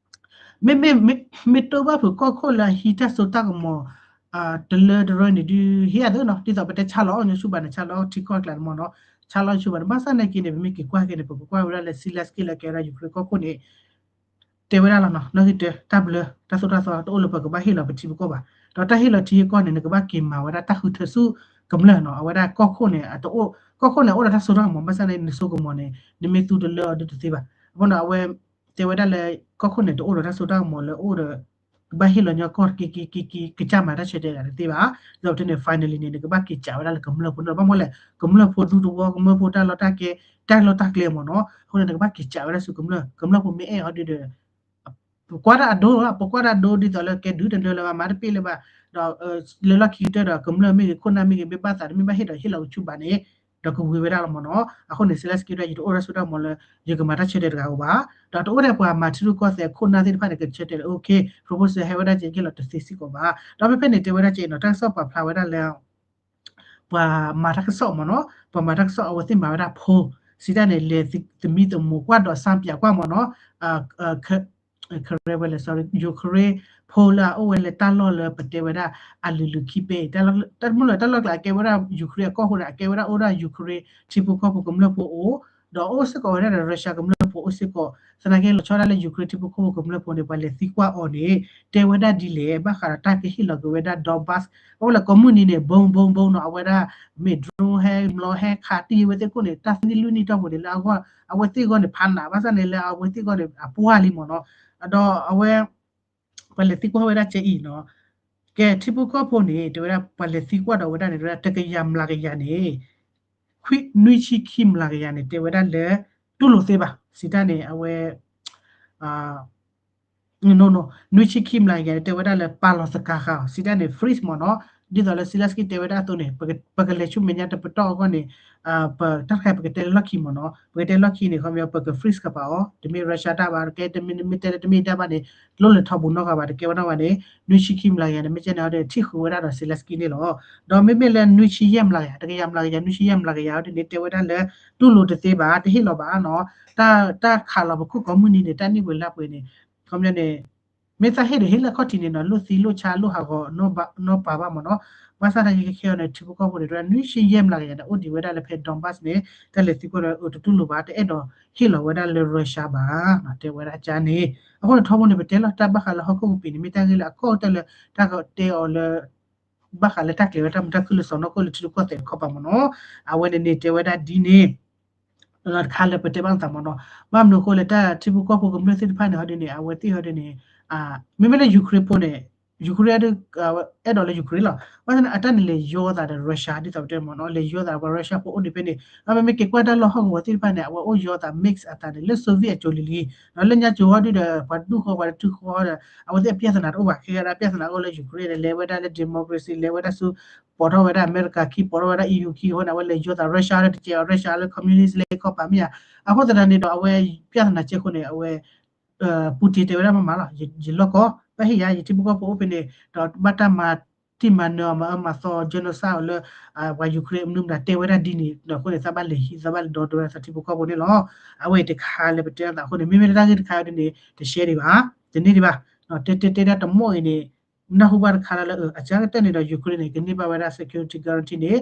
မ့မ့ၢ် မ့ၢ်တိၢ်ဘၣ်ဖုးကီၢ်ခိၣ်လၢအဟံးတၢ်စိတၢ်ကမီၤ တလၢတရၢန့ၣ်ဒုး ဟ့ၣ်အသးနီၤ, ဒ်သိးပတဲဆါလီၤအီၣ်ညိဆူၣ်ဘၣ်န့ၣ် ဆါလီၤအီၣ်ထံကီၢ်ကျါန့ၣ်မ့ၢ်နီၤ, ဆါလီၤအီၣ်ညိဆူၣ်ဘၣ်န့ၣ် ဘၣ်ဆၣ်နာ်က့န့ၣ် ပမ့ၢ်က့ၤကွၢ်က့ၤန့ၣ် ပကကွၢ်ဝဲဒၣ်လၢ Zelenskyy လၢကဲဝဲဒၣ် Ukraine ကီၢ်ခိၣ်န့ၣ် တဲဝဲဒၣ်လီၤနီၤ, နီၣ်ဂံၢ်တၢ တၢ်ဘျၢ တၢ်သိၣ်တၢ်သီတအိၣ်လၢပကဘၣ်ဟ့ၣ်လီၤပထံပကီၢ်ဘၣ်. ဒီးတၢ်ဟ့ၣ်လီၤထံဟ့ၣ်ကီၢ်န့ၣ် နကဘၣ်က့ၤမၤဝဲဒၣ်တၢ်ဃုထၢဆူကမျၢၢ်နီၤ. အဝဲဒၣ်ကီၢ်ခိၣ်န့ၣ် အတအိၣ်, ကီၢ်ခိၣ်န့ၣ်အိၣ်ဒီးတၢ်စိတၢ်ကမီၤ ဘၣ်ဆၣ်န့ၣ် နစိကမီၤန့ၣ် နမ့ၢ်သူတလၢအီၤဒုးတသ့ဘၣ်. အဃိန့ၣ် အဝဲ တဲဝဲဒၣ်လၢ ကီၢ်ခိၣ်န့ၣ် တအိၣ်ဒီးတၢ်စိတၢ်ကမီၤလၢအိၣ်ဒီး ကဘၣ်ဟ့ၣ်လီၤညီကီၢ်က့က့က့က့ ကစၢ်မၤတၢ်ဆၢတဲာ်တသ့ဘၣ်. ဒီးပတဲန့ၣ် finally န့ၣ် နကဘၣ်က့ၤကးဝဲဒၣ်လၢကမျၢၢ်ဖိန့ၣ်လီၤ. ဘၣ်မနုၤလဲၣ် ကမျၢၢ်ဖိဒူသဝီ ကမျၢၢ်ဖိတၢ်လီၢ်တၢ်ကျဲ တၢ်လီၢ်တၢ်ကျဲမ့ၢ်နီၤ. အဃိန့ၣ် နကဘၣ်က့ၤကးဝဲဒၣ်ဆူကမျၢၢ်, ကမျၢၢ်ဖိမ့ၢ်အဲၣ်အီၤဒုးဒီး ပကွၢ်တၢ်အဒိလီၤ, ပကွၢ်တၢ်အဒိဒ်သိးလၢကဲဒုးတနၢလၢၤဘၣ် မၤတပ့ၢ်လၢၤဘၣ်, ဒီးလၢလီၢ်ခံကတၢၢ်ဒီး ကမျၢၢ်မ့ၢ်ဂ့ၤ ခိၣ်နၢ်မ့ၢ်ဂ့ၤ မ့ၢ်ဘၣ်သးတမ့ၢ်ဘၣ်ဟ့ၣ်ဒီးဟ့ၣ်လီၤကဆူဘၣ်န့ၣ် ဒီးကဝံၤဝဲဒၣ်လီၤမ့ၢ်နီၤ. အဃိန့ၣ် Zelensky ဒၣ် ယတအိၣ်ဒီးစိတၢ်ကမီၤလၢ ယကမၤတၢ်ဆၢတဲာ်တဂၤဧိၤဘၣ်. ဒီးတအိၣ်ထဲပှၤမၤထံရူၢ်ကီၢ်သဲးခိၣ်နၢ်သ့ၣ်တဖၣ်န့ၣ် ကဆၢတဲာ်လၢ okay, proposal ဟဲဝဲဒၣ်ကဲက့ၢ်လီၤတသ့စ့ၢ်ကီးဘၣ်. ဒီးဖဲဖဲန့ၣ်တဲဝဲဒၣ်ကဲနီၤ တၢ်ကစီၣ်ပာ်ဖျါဝဲဒၣ်လၢ ပှၤမၤတၢ်ကစီၣ်မ့ၢ်နီၤ, ပှၤမၤတၢ်ကစီၣ် အဝဲသ့ၣ်မၤဝဲဒၣ် poll စံးတၢ်န့ၣ် လဲၤသမံသမိးကွၢ်ဒီးစၢ်ပၠးကွၢ်မ့ၢ်နီၤ, ခရဲဝဲလဲၣ် sorry, Ukraine poll လၢအအိၣ်ဝဲလၢတၢ်လီၢ်လၢပတဲဝဲဒၣ်အလုၢ်လုၢ်ခံပဲ တၢ်မုၢ်လၢ်တၢ်လီၢ်ကျါအကဲဝဲဒၣ် Ukraine အကီၢ်ဃိန့ၣ် အကဲဝဲဒၣ်အိၣ်ဒၣ် Ukraine ထံဖိကီၢ်ဖိကမျၢၢ်ဖိအိၣ်, ဒီးအိၣ်စ့ၢ်ကီးဝဲဒၣ်ဒီး Russia ကမျၢၢ်ဖိအိၣ်စ့ၢ်ကီး, သနာ်က့လီၤဆီဒၣ်လၢ Ukraine ထံဖိကီၢ်ဖိကမျၢၢ်ဖိန့ၣ် ပှၤလဲၤသံကွၢ်အီၤန့ၣ် တဲဝဲဒၣ်ဒ်လဲၣ် ဘၣ်ဃးဒီးတၢ်ကဟ့ၣ်လီၤက့ၤဝဲဒၣ် Donbas အဝဲလၢကိးမုၢ်နံၤန့ၣ် ဘုံဘုံဘုံနီၤ အဝဲဒၣ် မ့ၢ် drone ဟဲမျီဟဲခးတံၢ်ဝဲသ့ၣ်ခိၣ်န့ၣ် တၢ်သနံၣ်လွံၢ်နံၣ်တီၢ်ပူၤန့ၣ် လၢအဂီၢ် အဝဲသ့ၣ်ဂီၢ်န့ၣ် ဖးနး ဘၣ်ဆၣ်န့ၣ် လၢအဝဲသ့ၣ်ဂီၢ်န့ၣ် အပှၢ်လံမ့ၢ်နီၤ, ဒီးအဝဲ ပှၤလဲၤသံကွၢ်ဝဲဒၣ်ကဲအံၤနီၤ, ကဲထံဖိကီၢ်ဖိန့ၣ် တဲဝဲဒၣ် ပှၤလဲၤသံကွၢ်ဒီးဝဲဒၣ်န့ၣ် တကယၤမျးကယၤန့ၣ် နွံဆံခံမျးကယၤန့ၣ် တဲဝဲဒၣ်လၢ တူၢ်လိာ်သ့ဘၣ် စံးတၢ်န့ၣ် အဝဲ နွံဆံခံမျးကယၤန့ၣ် တဲဝဲဒၣ်လၢပာ်လီၤသကၤဃာ်အီၤ စံးတၢ်န့ၣ် freeze မ့ၢ်နီၤ, ဒ်သိးလၢ Zelensky တဲဝဲဒၣ်အသိးန့ၣ် ပကလဲၤဆူမဲာ်ညါတပတီၢ်အဂီၢ်န့ၣ် ပတၢ်တခါပကတဲလၢလီၢ်ခံမ့ၢ်နီၤ, ပကတဲလီၢ်ခံန့ၣ် ခီပညီ ပက freeze ဃာ်ပာ်အီၤ တမ့ၢ် Russia တၢ်ဘၣ် တကဲတမ့ၢ်တမ့ၢ်တဲလၢတမ့ၢ်တၢ်ဘၣ်န့ၣ် တလိၣ်လဲၤထီၣ်ဘူးနီတဂၤဘၣ် တကဲဝဲနီတဂၤန့ၣ် နွံဆံခံမျးကယၤန့ၣ် မ့ၢ်ကဲန့ၣ်အီၤဒီး ထံၣ်ဃုာ်ဝဲဒၣ်ဒီး Zelensky န့ၣ်လီၤ. ဒီးမ့မ့ၢ်လၢနွံဆံယဲၢ်မျးကယၤ တကယၤမျးကယၤ နွံဆံယဲၢ်မျးကယၤအီၤဒ်န့ၣ် တဲဝဲဒၣ်လၢ တူၢ်လိာ်တသ့ဘၣ် တဟ့ၣ်လီၤဘၣ်နီၤ, တၢ်ခးလီၤပခိၣ်ကိးမုၢ်နံၤန့ၣ် တၢ်နံၣ်ပှဲၤလါပှဲၤန့ၣ် ခီပညီန့ၣ် မ့ၢ်သးဟ့ၣ်ဒီးဟ့ၣ်လၢခီၣ်ထံးန့ၣ်နီၤ လိၣ်သံလိၣ်ဆါလိၣ်ဟးဂီၤ နီၢ်ပၤဘၣ်မ့ၢ်နီၤ, ဘၣ်ဆၣ်သနာ်က့ခဲခဲအံၤန့ၣ် ထံဖိကီၢ်ဖိန့ၣ် နွံဆံယဲၢ်မျးကယၤန့ၣ် အိၣ်ဒံးဝဲဒၣ်လၢဖဲ Donbas န့ၣ် တၢ်လဲၤသံကွၢ်ဒီး အတတူၢ်လိာ်ဘၣ် တအဲၣ်ဒိးဟ့ၣ်လီၤဝဲဒၣ်လၢ Russia ဘၣ် တဲဝဲဒၣ်ကန့ၣ်, အဃိန့ၣ်ထီဘိန့ၣ် ပတဲလီၤတၢ်ဘၣ်ဃးလၢဟီၣ်ခိၣ်ကပံာ်န့ၣ် မ့ၢ်တၢ်ဂ့ၢ်လၢအကီၢ်ကတၢၢ်လၢ တၢ်ကတဲအီၤလၢ ဘၣ်ဃးလၢတၢ်ကျဲၤဝဲတၢ်မုာ်တၢ်ခုၣ်လၢစီၤနီၢ်ခိၣ်လၢထံရူၢ်ကီၢ်သဲးတခီပၤမ့ၢ်နီၤ, အဝဲန့ၣ်န့ၣ်တဲဝဲဒၣ်ဒ်န့ၣ် တခါလၢပတဲဘၣ်သးမ့ၢ်နီၤ, ဘၣ်မနုၤအဃိလၢတၢ်ထံဖိကီၢ်ဖိကမျၢၢ်သ့ၣ်တဖၣ်န့ၣ် ဟီဒ်န့ၣ် အဝဲသ့ၣ်ဟီဒ်န့ၣ် မ့မ့ၢ်လၢ Ukraine ဖိန့ၣ် Ukraine အဲၣ်ဒိးလၢ Ukraine လီၤ, ဘၣ်ဆၣ်န့ၣ် အတၢ်န့ၣ်လဲၤယီသးဒီး Russia ဒ်သိးပတဲမ့ၢ်နီၤ, လဲၤယီသးပှၤ Russia ဖိအိၣ်ဒံးဖဲန့ၣ်, ဒီးမ့မ့ၢ်က့ၤကွၢ်တၢ်လီၢ်ဟီၣ်ကဝီၤသ့ၣ်တဖၣ်န့ၣ် အဝဲအိၣ်ယီသး mix အသးန့ၣ် လၢ Soviet အစိၤလံၤလံၤ, ဒီးလၢညါစိၤဟီဒုဒီး ပှၤဒူၣ်ဃီပှၤတတုၤဃီဒီး အဝဲသ့ၣ်အပြဿနာတအိၣ်ဘၣ်, ခဲကဲဒၣ်ပြဿနာအိၣ်လၢ Ukraine န့ၣ် လဲၤဝဲဒၣ်လၢ democracy လဲၤဝဲဒၣ်ဆူ ပိာ်ထီၣ်ဝဲဒၣ်အမဲရကၤခံ ပိာ်ထီၣ်ဝဲဒၣ် EU ခံအဃိန့ၣ် အဝဲလဲၤယီသး Russia လၢတကဲးအီၤ Russia လၢ communist လၢခီပၤမ့ၢ်ဧါ, အဃိသတးန့ၣ်ဒီး အဝဲပြဿနာကဲဃိန့ၣ် အဝဲ Putin တဲဝဲဒၣ်မ့ၢ်မးလီၤ, ယလီၢ်ကီ ဘၣ်ဟ့ၣ်ယၤ ယထံဖိကီၢ်ဖိအိၣ်ဖဲန့ၣ် ဒီးဘၣ်တၢ်မၤတံၢ်မၤနၢၤအီၤ မၤအၢမၤသီ genocide အီၤလၢ ပှၤ Ukraine မနုၤမတၤတဲဝဲဒၣ်ဒ်န့ၣ် ဒီးအဃိန့ၣ် သးဘၣ်လဲၤဟံး သးဘၣ်လဲၤဒီးဝဲဒၣ်သးထံဖိကီၢ်ဖိန့ၣ်လီၤ, အဝဲအံၤတခါလၢပတဲအသးအဃိန့ၣ် မ့မ့ၢ်လၢတၢ်ဂ့ၢ်တခါဒ်န့ၣ် တရှဲဒံးဘၣ်, တန့ၢ်ဒံးဘၣ်, တဲတဲတဲဒၣ်တမီၢ်အံၤန့ၣ် နၢ်ဟူဘၣ်တခါလၢ အကါကတၢၢ်န့ၣ်ဒီး Ukraine န့ၣ် ကန့ၢ်ဘၣ်ဝဲဒၣ် security guarantee န့ၣ်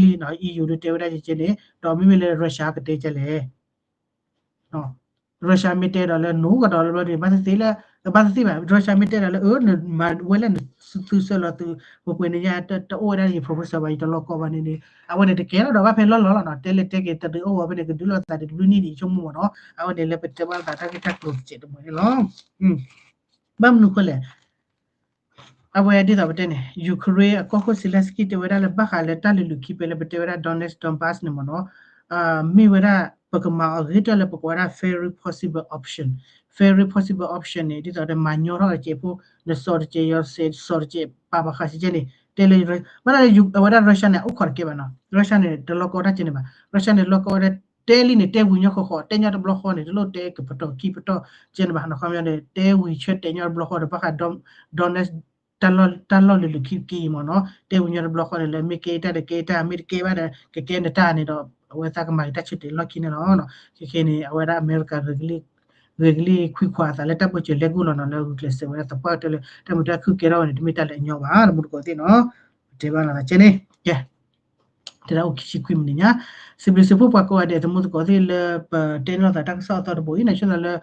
လီၤတံၢ်လံ EU ဒုးတဲဝဲဒၣ်ကဲကဲန့ၣ် ဒီးမ့မ့ၢ်လၢ Russia ကတဲကဲလဲၣ် Russia မ့ၢ်တဲဒီးလၢ နကဒီးလၢဘျီန့ၣ် ဘၣ်သ့ၣ်သ့ၣ်လၢ ဘၣ်သ့ၣ်သ့ၣ်ဘၣ် Russia မ့ၢ်တဲဒီးလၢ အၢ နမၤဝဲလၢနသုးစၢလီၤသုး ပှဲၤပှဲၤန့ၣ်ညါ တအိၣ်ဝဲဒၣ်ယ proposal ဘၣ် ယတလီၢ်ကီဘၣ်န့ၣ်န့ၣ် အဝဲန့ၣ်တကဲလီၤဒီး ဘၣ်ဖဲလီၢ်လီၢ်လီၤနီၤ တဲလဲၤတဲက့ၤတဒုးအိၣ်ဝဲဖဲန့ၣ် ကဒုးလိာ်သးတဘျုးနံၣ်ဒံးဆိကမိၣ်မ့ၢ်နီၤ အဝဲန့ၣ်လၢပတဲဘၣ်သးတၢ်ဂ့ၢ်တၢ်ကျိၤတစဲးတမှဲၤန့ၣ်လီၤ ဘၣ်မနုၤအဃိလဲၣ် အဝဲဒ်သိးပတဲန့ၣ် Ukraine အကီၢ်ခိၣ် Zelensky တဲဝဲဒၣ်လၢဘၣ်ဃးလၢတၢ်လုၢ်လုၢ်ခံပဲလၢပတဲဝဲဒၣ် Donetsk Donbas န့ၣ်မ့ၢ်နီၤ မ့ၢ်ဝဲဒၣ် ပကမၤအီၤဂ့ၤတၢ်လၢပကိးဝဲဒၣ် very possible option, very possible option န့ၣ် ဒ်သိးဒီးမၤညီထီၣ်တစဲးဖိ နစီၤတစဲး ယီၤတစဲး စီၤတစဲးပာ်ပာ်ဃာ်စ့ၢ်ကီးန့ၣ် တဲလၢ ဘၣ်ဒၣ်လၢ အဝဲဒၣ် Russia န့ၣ် အအိၣ်ခိးတကဲဘၣ်နီၤ Russia န့ၣ် တလီၢ်ကီတၢ်ကဲန့ၣ်ဘၣ် Russia န့ၣ် လီၢ်ကီဝဲဒၣ် တဲလံန့ၣ် တဲဝံၤညီဃီဃီ တဲညီတဘျီဃီန့ၣ် တလိၣ်တဲကပတီၢ်ခံပတီၢ်ကဲန့ၣ်ဘၣ် နီၤ ခီပညီန့ၣ် တဲဝံၤဆၢတဲာ်ညီတဘျီဃီဒီး ဘၣ်ဃး Donetsk တၢ်လီၢ်လုၢ်လုၢ်ခံက့အံၤမ့ၢ်နီၤ တဲဝံၤညီတဘျီဃီန့ၣ် လၢမ့ၢ်ကဲတၢ်ဒီးကဲတၢ် မ့ၢ်တကဲဘၣ်ဒီး ကကဲနတၢ်န့ၣ်ဒီး အဝဲသးကမၤက့ၤတၢ်ဆၢတဲာ်လီၢ်ခံန့ၣ်လီၤ. ခဲခဲန့ၣ် အဝဲဒၣ်အမဲရကၤ ဂ့ၤကလံၣ်ခွံခွါအသးလၢတၢ်ဘၢၣ်စၢၤလဲၤကူၣ်လီၤနီၤ လၢဂုာ်ကျဲးစၢးဝဲဒၣ်သပှၢ်ကတၢၢ်လၢ တၢ်မုာ်တၢ်ခုၣ်ကဲထီၣ်ဝဲန့ၣ် တမ့ၢ်တၢ်လၢအညီဘၣ် တမူတကိးသ့ၣ်နီၤ ပတဲဘၣ်လီၤသးကဲန့ၣ် ကဲ တဲဒၣ်အိၣ်ခံဆံခွံမံးနံးညါ စံးဘျုးစံးဖှိၣ်ပှၤကိးဂၤဒဲးသမူသကိးသ့ၣ်လၢ ပတဲန့ၢ်လိာ်သးတၢ်ကစီၣ်အသီတဘိအံၤန့ၣ် ဆိသးလၢ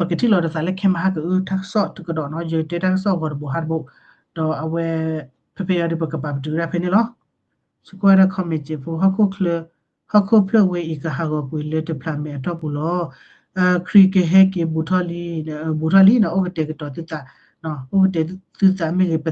ပကထံၣ်လီၤတသးလၢခဲမဟါကအုၣ်တၢ်ကစီၣ်တကဒီးနီၤ, ယတဲတၢ်ကစီၣ်ဂီၤတဘိဟါတဘိ, ဒီးအဝဲ ဖဲဖဲအံၤဒီးပကပာ်ပတုာ်ဝဲဒၣ်ဖဲန့ၣ်လီၤ. စကွဲဒီး comment ဖိ ဟီၣ်ခိၣ်ဖျၢၣ်ဝဲအံၤကဟးဂီၤကွံာ်လၢတဖျးမဲာ်အတီၢ်ပူၤလီၤ. ခရံာ်ကဟဲက့ၤဘူးထီၣ်လံ, ဘူးထီၣ်လံနီၤ, အိၣ်ကတဲာ်ကတီၤသုသး, အိၣ်ကတဲာ်သုသးမ့ၢ်ဂ့ၤ, ပ